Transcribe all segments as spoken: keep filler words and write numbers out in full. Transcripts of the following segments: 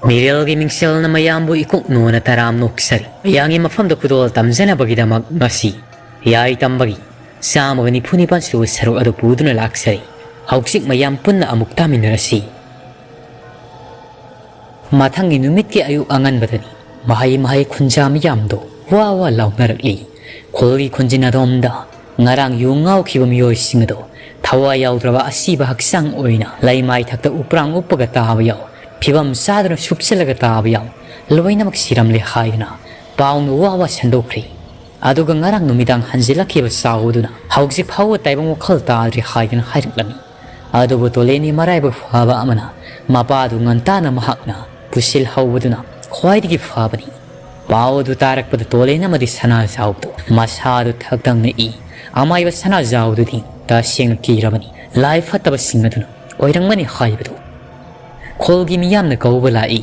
ꯃꯤꯔꯦꯜꯒꯤ ꯃꯤꯡꯁꯦꯜꯅ ꯃꯌꯥꯝꯕꯨ ꯏꯀꯣꯛ ꯅꯣꯅ ꯇꯔꯥꯝ ꯅꯣꯛꯆꯔꯤ꯫ ꯃꯌꯥꯝꯒꯤ ꯃꯐꯝꯗ ꯈꯨꯗꯣꯜ ꯇꯝꯖꯅꯕꯒꯤꯗꯃꯛ ꯉꯁꯤ ꯌꯥꯏ ꯇꯝꯕꯒꯤ ꯆꯥꯝꯃꯒ ꯅꯤꯐꯨ ꯅꯤꯄꯥꯜ ꯁꯨꯕ ꯁꯔꯨꯛ ꯑꯗꯨ ꯄꯨꯗꯨꯅ ꯂꯥꯛꯆꯔꯤ꯫ ꯍꯧꯖꯤꯛ ꯃꯌꯥꯝ ꯄꯨꯟꯅ ꯑꯃꯨꯛ ꯇꯥꯃꯤꯟꯅꯔꯁꯤ꯫ ꯃꯊꯪꯒꯤ ꯅꯨꯃꯤꯠꯀꯤ ꯑꯌꯨꯛ ꯑꯉꯟꯕꯗꯅꯤ꯫ ꯃꯍꯩ ꯃꯍꯩ ꯈꯨꯟꯖꯥ ꯃꯤꯌꯥꯝꯗꯣ ꯋꯥ ꯋꯥ ꯂꯥꯎꯅꯔꯛꯂꯤ꯫ ꯈꯨꯜꯒꯤ ꯈꯨꯟꯖꯤꯟ ꯑꯗꯣꯝꯗ ꯉꯔꯥꯡ ꯌꯨ ꯉꯥꯎꯈꯤꯕ ꯃꯤꯑꯣꯏꯁꯤꯡ ꯑꯗꯣ ꯊꯋꯥꯏ ꯌꯥꯎꯗ꯭ꯔꯕ ꯑꯁꯤꯕ ꯍꯛꯆꯥꯡ ꯑꯣꯏꯅ ꯂꯩꯃꯥꯏ ꯊꯛꯇ ꯎꯄ꯭ꯔꯥꯡ ꯎꯞꯄꯒ ꯇꯥꯕ ꯌꯥꯎ, ꯐꯤꯕꯝ ꯆꯥꯗꯅ ꯁꯨꯞꯆꯜꯂꯒ ꯇꯥꯕ ꯌꯥꯎ, ꯂꯣꯏꯅꯃꯛ ꯁꯤꯔꯝꯂꯦ ꯍꯥꯏꯗꯨꯅ ꯄꯥꯎꯅ ꯋꯥ ꯋꯥ ꯁꯟꯗꯣꯛꯈ꯭ꯔꯦ꯫ ꯑꯗꯨꯒ ꯉꯔꯥꯡ ꯅꯨꯃꯤꯗꯥꯡ ꯍꯟꯖꯤꯜꯂꯛꯈꯤꯕ ꯆꯥꯎꯕꯗꯨꯅ ꯍꯧꯖꯤꯛ ꯐꯥꯎꯕ ꯇꯥꯏꯕꯪ ꯋꯥꯈꯜ ꯇꯥꯗ꯭ꯔꯤ ꯍꯥꯏꯗꯨꯅ ꯍꯥꯏꯔꯛꯂꯝꯃꯤ꯫ ꯑꯗꯨꯕꯨ ꯇꯣꯂꯦꯟꯒꯤ ꯃꯔꯥꯏꯕꯛ ꯐꯕ ꯑꯃꯅ ꯃꯄꯥꯗꯨ ꯉꯟꯇꯥꯅ ꯃꯍꯥꯛꯅ ꯄꯨꯁꯤꯜꯍꯧꯕꯗꯨꯅ ꯈ꯭ꯋꯥꯏꯗꯒꯤ ꯐꯕꯅꯤ꯫ ꯄꯥꯎ ꯑꯗꯨ ꯇꯥꯔꯛꯄꯗ ꯇꯣꯂꯦꯟ ꯑꯃꯗꯤ ꯁꯅꯥꯖꯥꯎꯗꯨ ꯃꯁꯥꯗꯨ ꯊꯛꯇꯪꯅ ꯏ꯫ ꯑꯃꯥꯏꯕ ꯁꯅꯥꯖꯥꯎꯗꯨꯗꯤ ꯇꯁꯦꯡꯅ ꯀꯤꯔꯕꯅꯤ꯫ ꯂꯥꯏ ꯐꯠꯇꯕꯁꯤꯡ ꯑꯗꯨꯅ ꯑꯣꯏꯔꯝꯒꯅꯤ ꯍꯥꯏꯕꯗꯨ ꯈꯨꯜꯒꯤ ꯃꯤꯌꯥꯝꯅ ꯀꯧꯕ ꯂꯥꯛꯏ꯫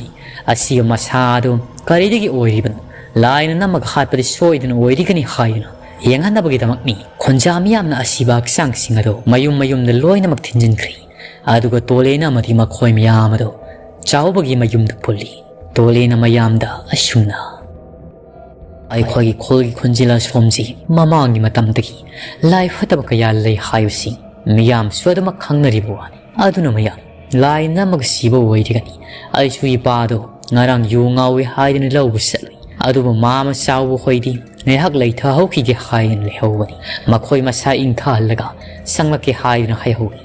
ꯑꯁꯤꯕ ꯃꯁꯥ ꯑꯗꯨ ꯀꯔꯤꯗꯒꯤ ꯑꯣꯏꯔꯤꯕꯅꯣ? ꯂꯥꯏꯅ ꯅꯝꯃꯒ ꯍꯥꯠꯄꯗꯤ ꯁꯣꯏꯗꯅ ꯑꯣꯏꯔꯤꯒꯅꯤ ꯍꯥꯏꯗꯨꯅ ꯌꯦꯡꯍꯟꯅꯕꯒꯤꯗꯃꯛꯅꯤ꯫ ꯈꯨꯟꯖꯥ ꯃꯤꯌꯥꯝꯅ ꯑꯁꯤꯕ ꯍꯛꯆꯥꯡꯁꯤꯡ ꯑꯗꯨ ꯃꯌꯨꯝ ꯃꯌꯨꯝꯗ ꯂꯣꯏꯅꯃꯛ ꯊꯤꯟꯖꯤꯟꯈ꯭ꯔꯦ꯫ ꯑꯗꯨꯒ ꯇꯣꯂꯦꯟ ꯑꯃꯗꯤ ꯃꯈꯣꯏ ꯃꯌꯥꯝ ꯑꯗꯨ ꯆꯥꯎꯕꯒꯤ ꯃꯌꯨꯝꯗ ꯄꯨꯜꯂꯤ꯫ ꯇꯣꯂꯦꯟꯅ ꯃꯌꯥꯝꯗ ꯑꯁꯨꯝꯅ, ꯑꯩꯈꯣꯏꯒꯤ ꯈꯨꯜꯒꯤ ꯈꯨꯟꯖꯤꯜ ꯑꯁꯣꯝꯁꯤ ꯃꯃꯥꯡꯒꯤ ꯃꯇꯝꯗꯒꯤ ꯂꯥꯏ ꯐꯠꯇꯕ ꯀꯌꯥ ꯂꯩ ꯍꯥꯏꯕꯁꯤ ꯃꯤꯌꯥꯝꯁꯨ ꯑꯗꯨꯃꯛ ꯈꯪꯅꯔꯤꯕ ꯋꯥꯅꯤ꯫ ꯑꯗꯨꯅ ꯃꯌꯥꯝ, ꯂꯥꯏ ꯅꯝꯃꯒ ꯁꯤꯕ ꯑꯣꯏꯔꯒꯅꯤ꯫ ꯑꯩꯁꯨ ꯏꯄꯥꯗꯣ ꯉꯔꯥꯡ ꯌꯨ ꯉꯥꯎꯏ ꯍꯥꯏꯗꯨꯅ ꯂꯧꯕ ꯆꯠꯂꯨꯏ꯫ ꯑꯗꯨꯕꯨ ꯃꯥꯃ ꯆꯥꯎꯕ ꯍꯣꯏꯗꯤ ꯉꯥꯏꯍꯥꯛ ꯂꯩꯊꯍꯧꯈꯤꯒꯦ ꯍꯥꯏꯗꯨꯅ ꯂꯩꯍꯧꯕꯅꯤ꯫ ꯃꯈꯣꯏ ꯃꯁꯥ ꯏꯪꯊꯍꯜꯂꯒ ꯆꯪꯂꯛꯀꯦ ꯍꯥꯏꯗꯨꯅ ꯍꯥꯏꯍꯧꯏ꯫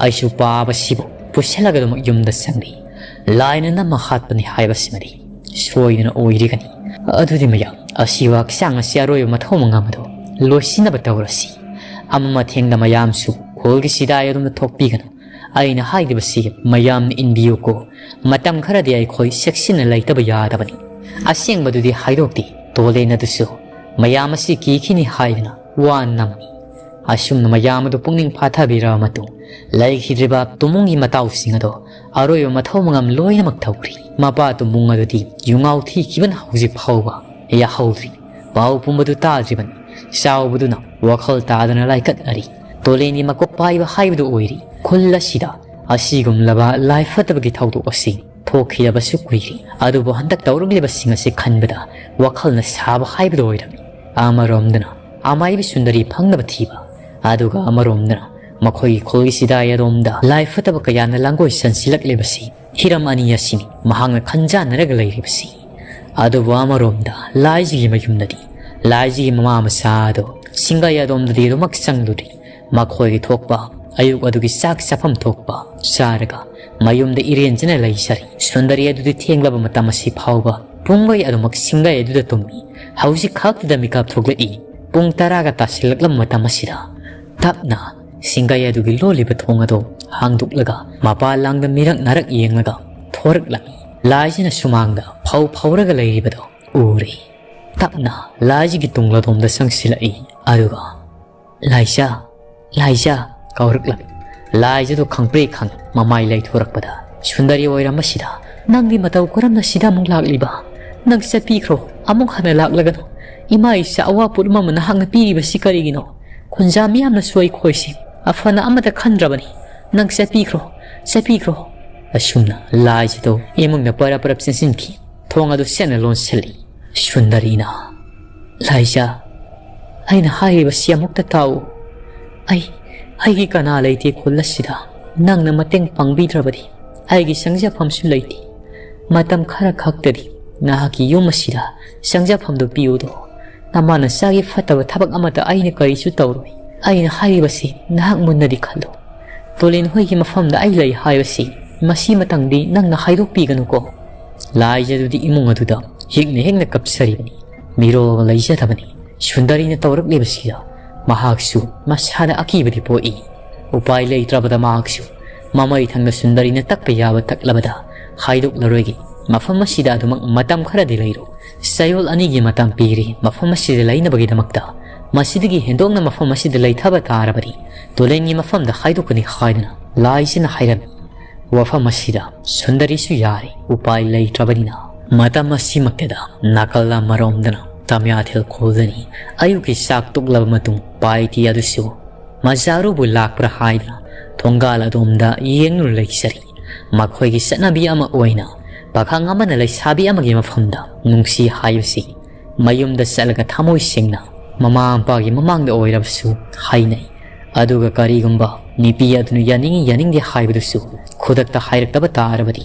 ꯑꯩꯁꯨ ꯄꯥꯕꯁꯤꯕꯨ ꯄꯨꯁꯤꯜꯂꯒ ꯑꯗꯨꯃꯛ ꯌꯨꯝꯗ ꯆꯪꯂꯤ꯫ ꯂꯥꯏꯅ ꯅꯝꯃ ꯍꯥꯠꯄꯅꯤ ꯍꯥꯏꯕꯁꯤꯃꯗꯤ ꯁꯣꯏꯗꯅ ꯑꯣꯏꯔꯒꯅꯤ꯫ ꯑꯗꯨꯗꯤ ꯃꯌꯥꯝ, ꯑꯁꯤꯕ ꯍꯛꯆꯥꯡ ꯑꯁꯤ ꯑꯔꯣꯏꯕ ꯃꯊꯧ ꯃꯉꯝ ꯑꯗꯨ ꯂꯣꯏꯁꯤꯟꯅꯕ ꯇꯧꯔꯁꯤ꯫ ꯑꯃ ꯃꯊꯦꯡꯗ ꯃꯌꯥꯝꯁꯨ ꯈꯨꯜꯒꯤ ꯁꯤꯗꯥꯏ ꯑꯗꯣꯝꯗ ꯊꯣꯛꯄꯤꯒꯅꯨ꯫ ꯑꯩꯅ ꯍꯥꯏꯔꯤꯕꯁꯤ ꯃꯌꯥꯝꯅ ꯏꯟꯕꯤꯌꯨꯀꯣ꯫ ꯃꯇꯝ ꯈꯔꯗꯤ ꯑꯩꯈꯣꯏ ꯆꯦꯛꯁꯤꯟꯅ ꯂꯩꯇꯕ ꯌꯥꯗꯕꯅꯤ꯫ ꯑꯁꯦꯡꯕꯗꯨꯗꯤ ꯍꯥꯏꯗꯣꯛꯇꯦ꯫ ꯇꯣꯂꯦꯟ ꯑꯗꯨꯁꯨ ꯃꯌꯥꯝ ꯑꯁꯤ ꯀꯤꯈꯤꯅꯤ ꯍꯥꯏꯗꯨꯅ ꯋꯥ ꯅꯝꯃꯤ꯫ ꯑꯁꯨꯝꯅ ꯃꯌꯥꯝ ꯑꯗꯨ ꯄꯨꯛꯅꯤꯡ ꯐꯥꯊꯕꯤꯔꯕ ꯃꯇꯨꯡ, ꯂꯩꯈꯤꯗ꯭ꯔꯤꯕ ꯇꯨꯃꯨꯡꯒꯤ ꯃꯇꯥꯎꯁꯤꯡ ꯑꯗꯣ ꯑꯔꯣꯏꯕ ꯃꯊꯧ ꯃꯉꯝ ꯂꯣꯏꯅꯃꯛ ꯇꯧꯈ꯭ꯔꯤ꯫ ꯃꯄꯥ ꯇꯨꯃꯨꯡ ꯑꯗꯨꯗꯤ ꯌꯨꯉꯥꯎ ꯊꯤꯈꯤꯕꯅ ꯍꯧꯖꯤꯛ ꯐꯥꯎꯕ ꯌꯥꯍꯧꯗ꯭ꯔꯤ꯫ ꯄꯥꯎ ꯄꯨꯝꯕꯗꯨ ꯇꯥꯗ꯭ꯔꯤꯕꯅꯤ꯫ ꯆꯥꯎꯕꯗꯨꯅ ꯋꯥꯈꯜ ꯇꯥꯗꯅ ꯂꯥꯏꯀꯠꯅꯔꯤ꯫ ꯇꯣꯂꯦꯟꯒꯤ ꯃꯀꯣꯛ ꯄꯥꯏꯕ ꯍꯥꯏꯕꯗꯨ ꯑꯣꯏꯔꯤ꯫ ꯈꯨꯜ ꯑꯁꯤꯗ ꯑꯁꯤꯒꯨꯝꯂꯕ ꯂꯥꯏ ꯐꯠꯇꯕꯒꯤ ꯊꯧꯗꯣꯛ ꯑꯁꯤ ꯊꯣꯛꯈꯤꯗꯕꯁꯨ ꯀꯨꯏꯔꯦ꯫ ꯑꯗꯨꯕꯨ ꯍꯟꯗꯛ ꯇꯧꯔꯛꯂꯤꯕꯁꯤꯡ ꯑꯁꯤ ꯈꯟꯕꯗ ꯋꯥꯈꯜꯅ ꯁꯥꯕ ꯍꯥꯏꯕꯗꯨ ꯑꯣꯏꯔꯝꯃꯤ꯫ ꯑꯃꯔꯣꯝꯗꯅ ꯑꯃꯥꯏꯕꯤ ꯁꯨꯟꯗꯔꯤ ꯐꯪꯅꯕ ꯊꯤꯕ, ꯑꯗꯨꯒ ꯑꯃꯔꯣꯝꯗꯅ ꯃꯈꯣꯏꯒꯤ ꯈꯨꯜꯒꯤ ꯁꯤꯗꯥꯏ ꯑꯗꯣꯝꯗ ꯂꯥꯏ ꯐꯠꯇꯕ ꯀꯌꯥꯅ ꯂꯥꯡꯒꯣꯏ ꯆꯟꯁꯤꯜꯂꯛꯂꯤꯕꯁꯤ꯫ ꯍꯤꯔꯝ ꯑꯅꯤ ꯑꯁꯤꯅꯤ ꯃꯍꯥꯛꯅ ꯈꯟꯖꯥꯟꯅꯔꯒ ꯂꯩꯔꯤꯕꯁꯤ꯫ ꯑꯗꯨꯕꯨ ꯑꯃꯔꯣꯝꯗ ꯂꯥꯏꯖꯒꯤ ꯃꯌꯨꯝꯗꯗꯤ ꯂꯥꯏꯖꯒꯤ ꯃꯃꯥ ꯃꯆꯥ ꯑꯗꯨ ꯁꯤꯡꯒꯥꯏ ꯑꯗꯣꯝꯗꯗꯤ ꯑꯗꯨꯃꯛ ꯆꯪꯂꯨꯗ꯭ꯔꯤ꯫ ꯃꯈꯣꯏꯒꯤ ꯊꯣꯛꯄ ꯑꯌꯨꯛ ꯑꯗꯨꯒꯤ ꯆꯥꯛ ꯆꯥꯐꯝ ꯊꯣꯛꯄ ꯆꯥꯔꯒ ꯃꯌꯨꯝꯗ ꯏꯔꯦꯟꯖꯅ ꯂꯩꯖꯔꯤ꯫ ꯁꯨꯟꯗꯔꯤ ꯑꯗꯨꯗꯤ ꯊꯦꯡꯂꯕ ꯃꯇꯝ ꯑꯁꯤ ꯐꯥꯎꯕ ꯄꯨꯡꯒꯩ ꯑꯗꯨꯃꯛ ꯁꯤꯡꯒꯩ ꯑꯗꯨꯗ ꯇꯨꯝꯃꯤ꯫ ꯍꯧꯖꯤꯛ ꯈꯛꯇꯗ ꯃꯤꯀꯞ ꯊꯣꯛꯂꯛꯏ꯫ ꯄꯨꯡ ꯇꯔꯥꯒ ꯇꯥꯁꯤꯜꯂꯛꯂꯕ ꯃꯇꯝ ꯑꯁꯤꯗ ꯇꯞꯅ ꯁꯤꯡꯒꯩ ꯑꯗꯨꯒꯤ ꯂꯣꯜꯂꯤꯕ ꯊꯣꯡ ꯑꯗꯨ ꯍꯥꯡꯗꯣꯛꯂꯒ ꯃꯄꯥꯟ ꯂꯥꯡꯗ ꯃꯤꯔꯛ ꯅꯥꯔꯛ ꯌꯦꯡꯂꯒ ꯊꯣꯔꯛꯂꯝꯃꯤ꯫ ꯂꯥꯏꯖꯅ ꯁꯨꯃꯥꯡꯗ ꯐꯧ ꯐꯧꯔꯒ ꯂꯩꯔꯤꯕꯗꯨ ꯎꯔꯦ꯫ ꯇꯞꯅ ꯂꯥꯏꯖꯒꯤ ꯇꯨꯡꯂꯣꯝꯗ ꯆꯪꯁꯤꯜꯂꯛꯏ꯫ ꯑꯗꯨꯒ "ꯂꯥꯏꯖ, ꯂꯥꯏꯖ" ꯀꯧꯔꯛꯂꯝꯃꯤ꯫ ꯂꯥꯏꯖꯗꯨ ꯈꯪꯄ꯭ꯔꯦꯛ ꯈꯪꯏ꯫ ꯃꯃꯥꯏ ꯂꯩꯊꯣꯔꯛꯄꯗ ꯁꯨꯟꯗꯔꯤ ꯑꯣꯏꯔꯝꯕꯁꯤꯗ, "ꯅꯪꯗꯤ ꯃꯇꯧ ꯀꯔꯝꯅ ꯁꯤꯗ ꯑꯃꯨꯛ ꯂꯥꯛꯂꯤꯕ? ꯅꯪ ꯆꯠꯄꯤꯈ꯭ꯔꯣ, ꯑꯃꯨꯛ ꯍꯟꯅ ꯂꯥꯛꯂꯒꯅꯨ꯫ ꯏꯃꯥ ꯏꯆꯥ ꯑꯋꯥ ꯄꯣꯠꯂꯨꯝ ꯑꯃ ꯅꯍꯥꯛꯅ ꯄꯤꯔꯤꯕꯁꯤ ꯀꯔꯤꯒꯤꯅꯣ? ꯈꯨꯟꯖꯥ ꯃꯤꯌꯥꯝꯅꯁꯨ ꯑꯩꯈꯣꯏꯁꯤ ꯑꯐꯅ ꯑꯃꯠꯇ ꯈꯟꯗ꯭ꯔꯕꯅꯤ꯫ ꯅꯪ ꯆꯠꯄꯤꯈ꯭ꯔꯣ, ꯆꯠꯄꯤꯈ꯭ꯔꯣ"꯫ ꯑꯁꯨꯝꯅ ꯂꯥꯏꯖꯗꯨ ꯏꯃꯨꯡꯗ ꯄꯔꯞ ꯄꯔꯞ ꯆꯦꯟꯁꯤꯟꯈꯤ꯫ ꯊꯣꯡ ꯑꯗꯨ ꯆꯦꯠꯅ ꯂꯣꯟꯁꯤꯜꯂꯤ꯫ ꯁꯨꯟꯗꯔꯤꯅ, "ꯂꯥꯏꯖ, ꯑꯩꯅ ꯍꯥꯏꯔꯤꯕꯁꯤ ꯑꯃꯨꯛꯇ ꯇꯥꯎ꯫ ꯑꯩ, ꯑꯩꯒꯤ ꯀꯅꯥ ꯂꯩꯇꯦ ꯈꯨꯜ ꯑꯁꯤꯗ꯫ ꯅꯪꯅ ꯃꯇꯦꯡ ꯄꯥꯡꯕꯤꯗ꯭ꯔꯕꯗꯤ ꯑꯩꯒꯤ ꯆꯪꯖꯐꯝꯁꯨ ꯂꯩꯇꯦ꯫ ꯃꯇꯝ ꯈꯔ ꯈꯛꯇꯗꯤ ꯅꯍꯥꯛꯀꯤ ꯌꯨꯝ ꯑꯁꯤꯗ ꯆꯪꯖꯐꯝꯗꯨ ꯄꯤꯌꯨꯗꯣ꯫ ꯅꯃꯥ ꯅꯆꯥꯒꯤ ꯐꯠꯇꯕ ꯊꯕꯛ ꯑꯃꯠꯇ ꯑꯩꯅ ꯀꯔꯤꯁꯨ ꯇꯧꯔꯣꯏ꯫ ꯑꯩꯅ ꯍꯥꯏꯔꯤꯕꯁꯤ ꯅꯍꯥꯛ ꯃꯨꯟꯅꯗꯤ ꯈꯜꯂꯨ꯫ ꯇꯣꯂꯦꯟ ꯍꯣꯏꯒꯤ ꯃꯐꯝꯗ ꯑꯩ ꯂꯩ ꯍꯥꯏꯕꯁꯤ ꯃꯁꯤꯃꯇꯪꯗꯤ ꯅꯪꯅ ꯍꯥꯏꯗꯣꯛꯄꯤꯒꯅꯨꯀꯣ"꯫ ꯂꯥꯏꯖꯗꯨꯗꯤ ꯏꯃꯨꯡ ꯑꯗꯨꯗ ꯍꯤꯛꯅ ꯍꯤꯛꯅ ꯀꯞꯆꯔꯤꯕꯅꯤ꯫ ꯃꯤꯔꯣꯜ ꯂꯩꯖꯗꯕꯅꯤ꯫ ꯁꯨꯟꯗꯔꯤꯅ ꯇꯧꯔꯛꯂꯤꯕꯁꯤꯗ ꯃꯍꯥꯛꯁꯨ ꯃꯁꯥꯗ ꯑꯀꯤꯕꯗꯤ ꯄꯣꯛꯏ꯫ ꯎꯄꯥꯏ ꯂꯩꯇ꯭ꯔꯕꯗ ꯃꯍꯥꯛꯁꯨ ꯃꯃꯩ ꯊꯪꯗ ꯁꯨꯟꯗꯔꯤꯅ ꯇꯛꯄ ꯌꯥꯕ ꯇꯛꯂꯕꯗ ꯍꯥꯏꯗꯣꯛꯂꯔꯣꯏꯒꯦ꯫ ꯃꯐꯝ ꯑꯁꯤꯗ ꯑꯗꯨꯃꯛ ꯃꯇꯝ ꯈꯔꯗꯤ ꯂꯩꯔꯨ꯫ ꯆꯌꯣꯜ ꯑꯅꯤꯒꯤ ꯃꯇꯝ ꯄꯤꯔꯤ ꯃꯐꯝ ꯑꯁꯤꯗ ꯂꯩꯅꯕꯒꯤꯗꯃꯛꯇ꯫ ꯃꯁꯤꯗꯒꯤ ꯍꯦꯟꯗꯣꯛꯅ ꯃꯐꯝ ꯑꯁꯤꯗ ꯂꯩꯊꯕ ꯇꯥꯔꯕꯗꯤ ꯇꯣꯂꯦꯟꯒꯤ ꯃꯐꯝꯗ ꯍꯥꯏꯗꯣꯛꯀꯅꯤ ꯍꯥꯏꯗꯨꯅ ꯂꯥꯏꯁꯤꯅ ꯍꯥꯏꯔꯝꯃꯤ꯫ ꯋꯥꯐꯝ ꯑꯁꯤꯗ ꯁꯨꯟꯗꯔꯤꯁꯨ ꯌꯥꯔꯦ, ꯎꯄꯥꯏ ꯂꯩꯇ꯭ꯔꯕꯅꯤꯅ꯫ ꯃꯇꯝ ꯑꯁꯤꯃꯛꯇꯗ ꯅꯥꯀꯜ ꯑꯃꯔꯣꯝꯗꯅ ꯇꯝꯌꯥꯊꯦꯜ ꯈꯨꯜꯗꯅꯤ꯫ ꯑꯌꯨꯛꯀꯤ ꯆꯥꯛ ꯇꯣꯛꯂꯕ ꯃꯇꯨꯡ ꯄꯥꯏꯇꯤ ꯑꯗꯨꯁꯨ ꯃꯖꯥꯔꯨꯕꯨ ꯂꯥꯛꯄ꯭ꯔꯥ ꯍꯥꯏꯗꯨꯅ ꯊꯣꯡꯒꯥꯜ ꯑꯗꯣꯝꯗ ꯌꯦꯡꯂꯨ ꯂꯩꯖꯔꯤ꯫ ꯃꯈꯣꯏꯒꯤ ꯆꯠꯅꯕꯤ ꯑꯃ ꯑꯣꯏꯅ ꯄꯥꯈꯪ ꯑꯃꯅ ꯂꯩꯁꯥꯕꯤ ꯑꯃꯒꯤ ꯃꯐꯝꯗ ꯅꯨꯡꯁꯤ ꯍꯥꯏꯕꯁꯤ ꯃꯌꯨꯝꯗ ꯆꯠꯂꯒ ꯊꯃꯣꯏ ꯁꯦꯡꯅ ꯃꯃꯥ ꯃꯄꯥꯒꯤ ꯃꯃꯥꯡꯗ ꯑꯣꯏꯔꯕꯁꯨ ꯍꯥꯏꯅꯩ꯫ ꯑꯗꯨꯒ ꯀꯔꯤꯒꯨꯝꯕ ꯅꯨꯄꯤ ꯑꯗꯨꯅ ꯌꯥꯅꯤꯡꯏ ꯌꯥꯅꯤꯡꯗꯦ ꯍꯥꯏꯕꯗꯨꯁꯨ ꯈꯨꯗꯛꯇ ꯍꯥꯏꯔꯛꯇꯕ ꯇꯥꯔꯕꯗꯤ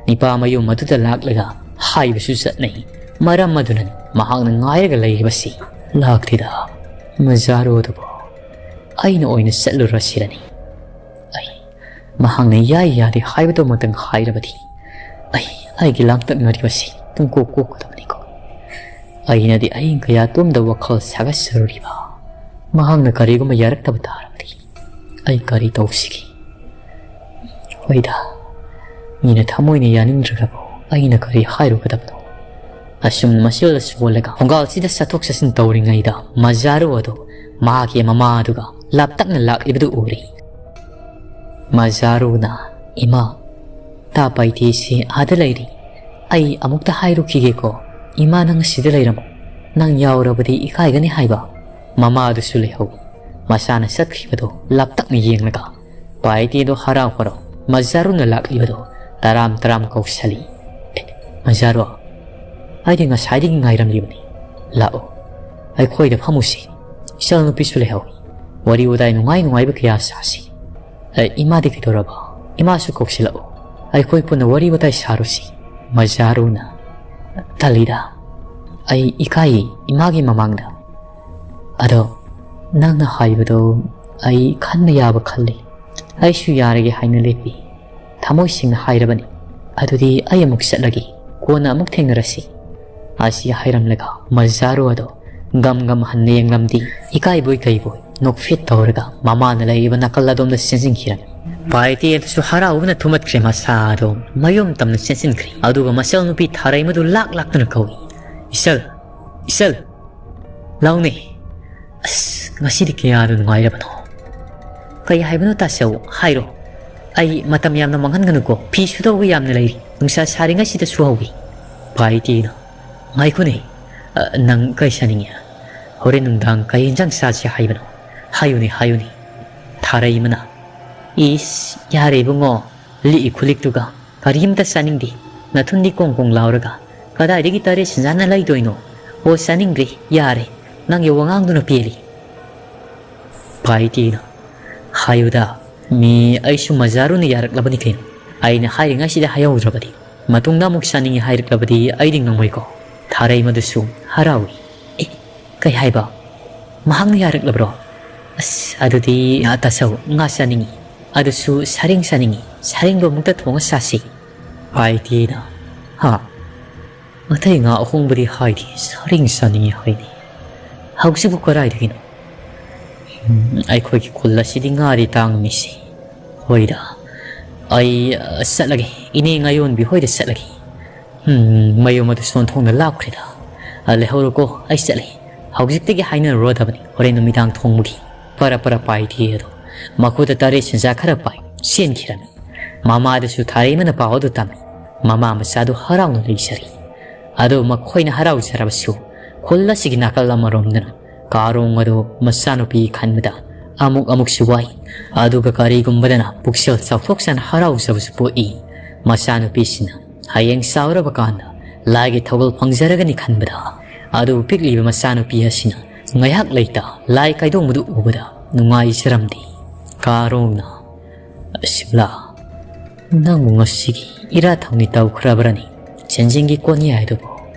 ꯅꯨꯄꯥ ꯃꯌꯨꯝ ꯑꯗꯨꯗ ꯂꯥꯛꯂꯒ ꯍꯥꯏꯕꯁꯨ ꯆꯠꯅꯩ꯫ ꯃꯔꯝ ꯑꯗꯨꯅꯅꯤ ꯃꯍꯥꯛꯅ ꯉꯥꯏꯔꯒ ꯂꯩꯔꯤꯕꯁꯤ꯫ ꯂꯥꯛꯇꯦꯗ꯫ ꯃꯖꯥꯔꯨ ꯑꯗꯨꯕꯨ ꯑꯩꯅ ꯑꯣꯏꯅ ꯆꯠꯂꯨꯔꯁꯤꯔꯅꯤ꯫ ꯑꯩ ꯃꯍꯥꯛꯅ ꯌꯥꯏ ꯌꯥꯗꯦ ꯍꯥꯏꯕꯗꯨꯃꯇꯪ ꯍꯥꯏꯔꯕꯗꯤ ꯑꯩ ꯑꯩꯒꯤ ꯂꯥꯡꯇꯛꯅꯔꯤꯕꯁꯤ ꯄꯨꯡꯀꯣꯛ ꯀꯣꯛꯀꯗꯕꯅꯤꯀꯣ꯫ ꯑꯩꯅꯗꯤ ꯑꯍꯤꯡ ꯀꯌꯥ ꯇꯨꯝꯗ ꯋꯥꯈꯜ ꯁꯥꯒꯠꯆꯔꯨꯔꯤꯕ꯫ ꯃꯍꯥꯛꯅ ꯀꯔꯤꯒꯨꯝꯕ ꯌꯥꯔꯛꯇꯕ ꯇꯥꯔꯕꯗꯤ ꯑꯩ ꯀꯔꯤ ꯇꯧꯁꯤꯒꯦ? ꯍꯣꯏꯗ, ꯃꯤꯅ ꯊꯃꯣꯏꯅ ꯌꯥꯅꯤꯡꯗ꯭ꯔꯒꯕꯨ ꯑꯩꯅ ꯀꯔꯤ ꯍꯥꯏꯔꯨꯒꯗꯕꯅꯣ? ꯑꯁꯨꯝꯅ ꯃꯁꯤꯜꯂ ꯁꯣꯜꯂꯒ ꯈꯣꯡꯒꯥꯜꯁꯤꯗ ꯆꯠꯊꯣꯛ ꯆꯠꯁꯤꯟ ꯇꯧꯔꯤꯉꯩꯗ ꯃꯖꯥꯔꯨ ꯑꯗꯨ ꯃꯍꯥꯛꯀꯤ ꯃꯃꯥ ꯑꯗꯨꯒ ꯂꯥꯞꯇꯛꯅ ꯂꯥꯛꯂꯤꯕꯗꯨ ꯎꯔꯦ꯫ ꯃꯖꯥꯔꯨꯅ, "ꯏꯃꯥ, ꯇꯥ ꯄꯥꯏꯇꯦꯁꯤ ꯑꯥꯗ ꯂꯩꯔꯤ꯫ ꯑꯩ ꯑꯃꯨꯛꯇ ꯍꯥꯏꯔꯨꯈꯤꯒꯦꯀꯣ꯫ ꯏꯃꯥ, ꯅꯪ ꯑꯁꯤꯗ ꯂꯩꯔꯝꯃꯣ꯫ ꯅꯪ ꯌꯥꯎꯔꯕꯗꯤ ꯏꯀꯥꯏꯒꯅꯤ" ꯍꯥꯏꯕ꯫ ꯃꯃꯥ ꯑꯗꯨꯁꯨ ꯂꯩꯍꯧꯏ꯫ ꯃꯆꯥꯅ ꯆꯠꯈꯤꯕꯗꯨ ꯂꯥꯞꯇꯛꯅ ꯌꯦꯡꯂꯒ ꯄꯥꯏꯇꯦꯗꯣ ꯍꯔꯥꯎ ꯍꯔꯥꯎ ꯃꯖꯥꯔꯨꯅ ꯂꯥꯛꯂꯤꯕꯗꯣ ꯇꯔꯥꯝ ꯇꯔꯥꯝ ꯀꯧꯁꯜꯂꯤ꯫ "ꯑꯦ, ꯃꯖꯥꯔꯨ, ꯑꯩꯗꯤ ꯉꯁꯥꯏꯗꯒꯤ ꯉꯥꯏꯔꯝꯂꯤꯕꯅꯤ꯫ ꯂꯥꯛꯑꯣ, ꯑꯩꯈꯣꯏꯗ ꯐꯝꯃꯨꯁꯤ꯫ ꯏꯆꯥꯅꯨꯄꯤꯁꯨ ꯂꯩꯍꯧꯏ꯫ ꯋꯥꯔꯤ ꯋꯥꯇꯥꯏ ꯅꯨꯡꯉꯥꯏ ꯅꯨꯡꯉꯥꯏꯕ ꯀꯌꯥ ꯁꯥꯁꯤ꯫ ꯑꯦ, ꯏꯃꯥꯗꯤ ꯀꯩꯗꯧꯔꯕ? ꯏꯃꯥꯁꯨ ꯀꯧꯁꯤꯜꯂꯛꯑꯣ꯫ ꯑꯩꯈꯣꯏ ꯄꯨꯟꯅ ꯋꯥꯔꯤ ꯋꯥꯇꯥꯏ ꯁꯥꯔꯨꯁꯤ꯫" ꯃꯖꯥꯔꯨꯅ, "ꯇꯜꯂꯤꯗ, ꯑꯩ ꯏꯀꯥꯏꯌꯦ ꯏꯃꯥꯒꯤ ꯃꯃꯥꯡꯗ꯫ ꯑꯗꯣ ꯅꯪꯅ ꯍꯥꯏꯕꯗꯣ ꯑꯩ ꯈꯟꯕ ꯌꯥꯕ ꯈꯜꯂꯤ꯫ ꯑꯩꯁꯨ ꯌꯥꯔꯒꯦ ꯍꯥꯏꯅ ꯂꯦꯞꯄꯤ꯫ ꯊꯃꯣꯏ ꯁꯦꯡꯅ ꯍꯥꯏꯔꯕꯅꯤ꯫ ꯑꯗꯨꯗꯤ ꯑꯩ ꯑꯃꯨꯛ ꯆꯠꯂꯒꯦ꯫ ꯀꯣꯟꯅ ꯑꯃꯨꯛ ꯊꯦꯡꯅꯔꯁꯤ꯫" ꯑꯁꯤ ꯍꯥꯏꯔꯝꯂꯒ ꯃꯖꯥꯔꯨ ꯑꯗꯣ ꯒꯝ ꯒꯝ ꯍꯟꯅ ꯌꯦꯡꯂꯝꯗꯦ꯫ ꯏꯀꯥꯏꯕꯣꯏ ꯀꯩꯕꯣꯏ ꯅꯣꯛꯐꯦꯠ ꯇꯧꯔꯒ ꯃꯃꯥꯅ ꯂꯩꯔꯤꯕ ꯅꯥꯀꯜ ꯑꯗꯣꯝꯗ ꯆꯦꯟꯁꯤꯟꯈꯤꯔꯝꯃꯤ꯫ ꯄꯥꯏꯇꯦ ꯑꯗꯨꯁꯨ ꯍꯔꯥꯎꯕꯅ ꯊꯨꯝꯃꯠꯈ꯭ꯔꯦ꯫ ꯃꯁꯥ ꯑꯗꯣ ꯃꯌꯨꯝ ꯇꯝꯅ ꯆꯦꯟꯁꯤꯟꯈ꯭ꯔꯦ꯫ ꯑꯗꯨꯒ ꯃꯆꯜꯅꯨꯄꯤ ꯊꯥꯔꯩꯃꯗꯨ ꯂꯥꯛ ꯂꯥꯛꯇꯨꯅ ꯀꯧꯏ, "ꯏꯆꯜ, ꯏꯆꯜ, ꯂꯥꯎꯅꯦ꯫ ꯑꯁ, ꯉꯁꯤꯗꯤ ꯀꯌꯥꯗ ꯅꯨꯡꯉꯥꯏꯔꯕꯅꯣ?" "ꯀꯩ ꯍꯥꯏꯕꯅꯣ ꯇꯥꯆꯧ? ꯍꯥꯏꯔꯣ꯫ ꯑꯩ ꯃꯇꯝ ꯌꯥꯝꯅ ꯃꯥꯡꯍꯟꯒꯅꯨꯀꯣ꯫ ꯐꯤ ꯁꯨꯗꯧꯕ ꯌꯥꯝꯅ ꯂꯩꯔꯤ꯫ ꯅꯨꯡꯁꯥ ꯁꯥꯔꯤꯉꯩꯁꯤꯗ ꯁꯨꯍꯧꯒꯦ꯫" ꯄꯥꯏꯇꯦꯅ, "ꯉꯥꯏꯈꯣꯅꯦ꯫ ꯑ, ꯅꯪ ꯀꯩ ꯆꯥꯅꯤꯡꯉꯤ? ꯍꯣꯔꯦꯟ ꯅꯨꯡꯗꯥꯡ ꯀꯩ ꯏꯟꯖꯥꯡ ꯆꯥꯁꯦ ꯍꯥꯏꯕꯅꯣ? ꯍꯥꯏꯌꯨꯅꯦ, ꯍꯥꯏꯌꯨꯅꯦ꯫" ꯊꯥꯔꯩꯃꯅ, "ꯏꯁ, ꯌꯥꯔꯦ ꯏꯕꯨꯡꯉꯣ꯫ ꯂꯤꯛꯏ ꯈꯨꯂꯤꯛꯇꯨꯒ ꯀꯔꯤꯝꯇ ꯆꯥꯅꯤꯡꯗꯦ꯫ ꯅꯊꯨꯟꯗꯤ ꯀꯣꯡ ꯀꯣꯡ ꯂꯥꯎꯔꯒ ꯀꯗꯥꯏꯗꯒꯤ ꯇꯔꯦꯠ ꯁꯦꯟꯖꯥꯅ ꯂꯩꯗꯣꯏꯅꯣ? ꯑꯣ, ꯆꯥꯅꯤꯡꯗ꯭ꯔꯦ, ꯌꯥꯔꯦ, ꯅꯪꯒꯤ ꯋꯥꯉꯥꯡꯗꯨꯅ ꯄꯦꯜꯂꯤ꯫ ꯄꯥꯏꯇꯤꯅ, ꯍꯥꯏꯌꯨꯗ, ꯃꯤ ꯑꯩꯁꯨ ꯃꯖꯥꯔꯨꯅ ꯌꯥꯔꯛꯂꯕꯅꯤ ꯀꯩꯅꯣ꯫ ꯑꯩꯅ ꯍꯥꯏꯔꯤꯉꯩꯁꯤꯗ ꯍꯥꯏꯍꯧꯗ꯭ꯔꯕꯗꯤ, ꯃꯇꯨꯡꯗ ꯑꯃꯨꯛ ꯆꯥꯅꯤꯡꯉꯤ ꯍꯥꯏꯔꯛꯂꯕꯗꯤ ꯑꯩꯗꯤ ꯉꯝꯃꯣꯏꯀꯣ꯫ ꯊꯥꯔꯩ ꯃꯗꯨꯁꯨ ꯍꯔꯥꯎꯏ꯫ ꯑꯦ, ꯀꯩ ꯍꯥꯏꯕ? ꯃꯍꯥꯛꯅ ꯌꯥꯔꯛꯂꯕ꯭ꯔꯣ? ꯑꯁ, ꯑꯗꯨꯗꯤ ꯉꯥ ꯇꯥꯁꯧ, ꯉꯥ ꯆꯥꯅꯤꯡꯉꯤ꯫ ꯑꯗꯨꯁꯨ ꯁꯔꯦꯡ ꯆꯥꯅꯤꯡꯉꯤ꯫ ꯁꯔꯦꯡꯗꯣ ꯑꯃꯨꯛꯇ ꯊꯣꯡꯉ ꯆꯥꯁꯤ꯫ ꯄꯥꯏꯇꯤꯅ, ꯍꯥ? ꯑꯇꯩ ꯉꯥ ꯑꯍꯣꯡꯕꯗꯤ ꯍꯥꯏꯗꯦ, ꯁꯔꯦꯡ ꯆꯥꯅꯤꯡꯉꯤ ꯍꯥꯏꯅꯤ꯫ ꯍꯧꯖꯤꯛꯄꯨ ꯀꯗꯥꯏꯗꯒꯤꯅꯣ? ꯎꯝ, ꯑꯩꯈꯣꯏꯒꯤ ꯈꯨꯜ ꯑꯁꯤꯗꯤ ꯉꯥꯗꯤ ꯇꯥꯡꯉꯤꯁꯤ꯫ ꯍꯣꯏꯗ, ꯑꯩ, ꯑ, ꯆꯠꯂꯒꯦ, ꯏꯅꯦ ꯉꯥꯌꯣꯟꯕꯤ ꯍꯣꯏꯗ ꯆꯠꯂꯒꯦ꯫ ꯎꯝ, ꯃꯌꯨꯝ ꯑꯗꯨ ꯁꯣꯟꯊꯣꯛꯅ ꯂꯥꯞꯈ꯭ꯔꯦꯗ꯫ ꯑ, ꯂꯩꯍꯧꯔꯣꯀꯣ, ꯑꯩ ꯆꯠꯂꯦ꯫ ꯍꯧꯖꯤꯛꯇꯒꯤ ꯍꯥꯏꯅꯔꯨꯔꯗꯕꯅꯤ ꯍꯣꯔꯦꯟ ꯅꯨꯃꯤꯗꯥꯡ ꯊꯣꯡꯕꯒꯤ꯫ ꯄꯔ ꯄꯔ ꯄꯥꯏꯗꯦ ꯑꯗꯣ ꯃꯈꯨꯠꯇ ꯇꯔꯦꯠ ꯁꯦꯟꯖꯥ ꯈꯔ ꯄꯥꯏ ꯆꯦꯟꯈꯤꯔꯝꯃꯤ꯫ ꯃꯃꯥꯗꯁꯨ ꯊꯥꯔꯩꯃꯅ ꯄꯥꯎ ꯑꯗꯨ ꯇꯝꯃꯤ꯫ ꯃꯃꯥ ꯃꯆꯥꯗꯨ ꯍꯔꯥꯎꯅ ꯂꯩꯖꯔꯤ꯫ ꯑꯗꯨ ꯃꯈꯣꯏꯅ ꯍꯔꯥꯎꯖꯔꯕꯁꯨ ꯈꯨꯜ ꯑꯁꯤꯒꯤ ꯅꯥꯀꯜ ꯑꯃꯔꯣꯝꯗꯅ ꯀꯥꯔꯣꯡ ꯑꯗꯨ ꯃꯆꯥꯅꯨꯄꯤ ꯈꯟꯕꯗ ꯑꯃꯨꯛ ꯑꯃꯨꯛꯁꯨ ꯋꯥꯏ꯫ ꯑꯗꯨꯒ ꯀꯔꯤꯒꯨꯝꯕꯗꯅ ꯄꯨꯛꯆꯦꯜ ꯆꯥꯎꯊꯣꯛꯆꯅ ꯍꯔꯥꯎꯖꯕꯁꯨ ꯄꯣꯛꯏ꯫ ꯃꯆꯥꯅꯨꯄꯤꯁꯤꯅ ꯍꯌꯦꯡ ꯆꯥꯎꯔꯕ ꯀꯥꯟꯗ ꯂꯥꯏꯒꯤ ꯊꯧꯒꯜ ꯐꯪꯖꯔꯒꯅꯤ ꯈꯟꯕꯗ, ꯑꯗꯨꯕꯨ ꯄꯤꯛꯂꯤꯕ ꯃꯆꯥꯅꯨꯄꯤ ꯑꯁꯤꯅ ꯉꯥꯏꯍꯥꯛ ꯂꯩꯇ ꯂꯥꯏ ꯀꯥꯏꯗꯣꯡꯕꯗꯨ ꯎꯕꯗ ꯅꯨꯡꯉꯥꯏꯖꯔꯝꯗꯦ꯫ ꯀꯥꯔꯣꯡꯅ, "ꯁꯤꯝꯂꯥ, ꯅꯪꯕꯨ ꯉꯁꯤꯒꯤ ꯏꯔꯥꯠ ꯊꯧꯅꯤ ꯇꯧꯈ꯭ꯔꯕ꯭ꯔꯅꯤ? ꯆꯦꯟꯖꯤꯡꯒꯤ ꯀꯣꯟꯌꯥꯏꯗꯨꯕꯨ?"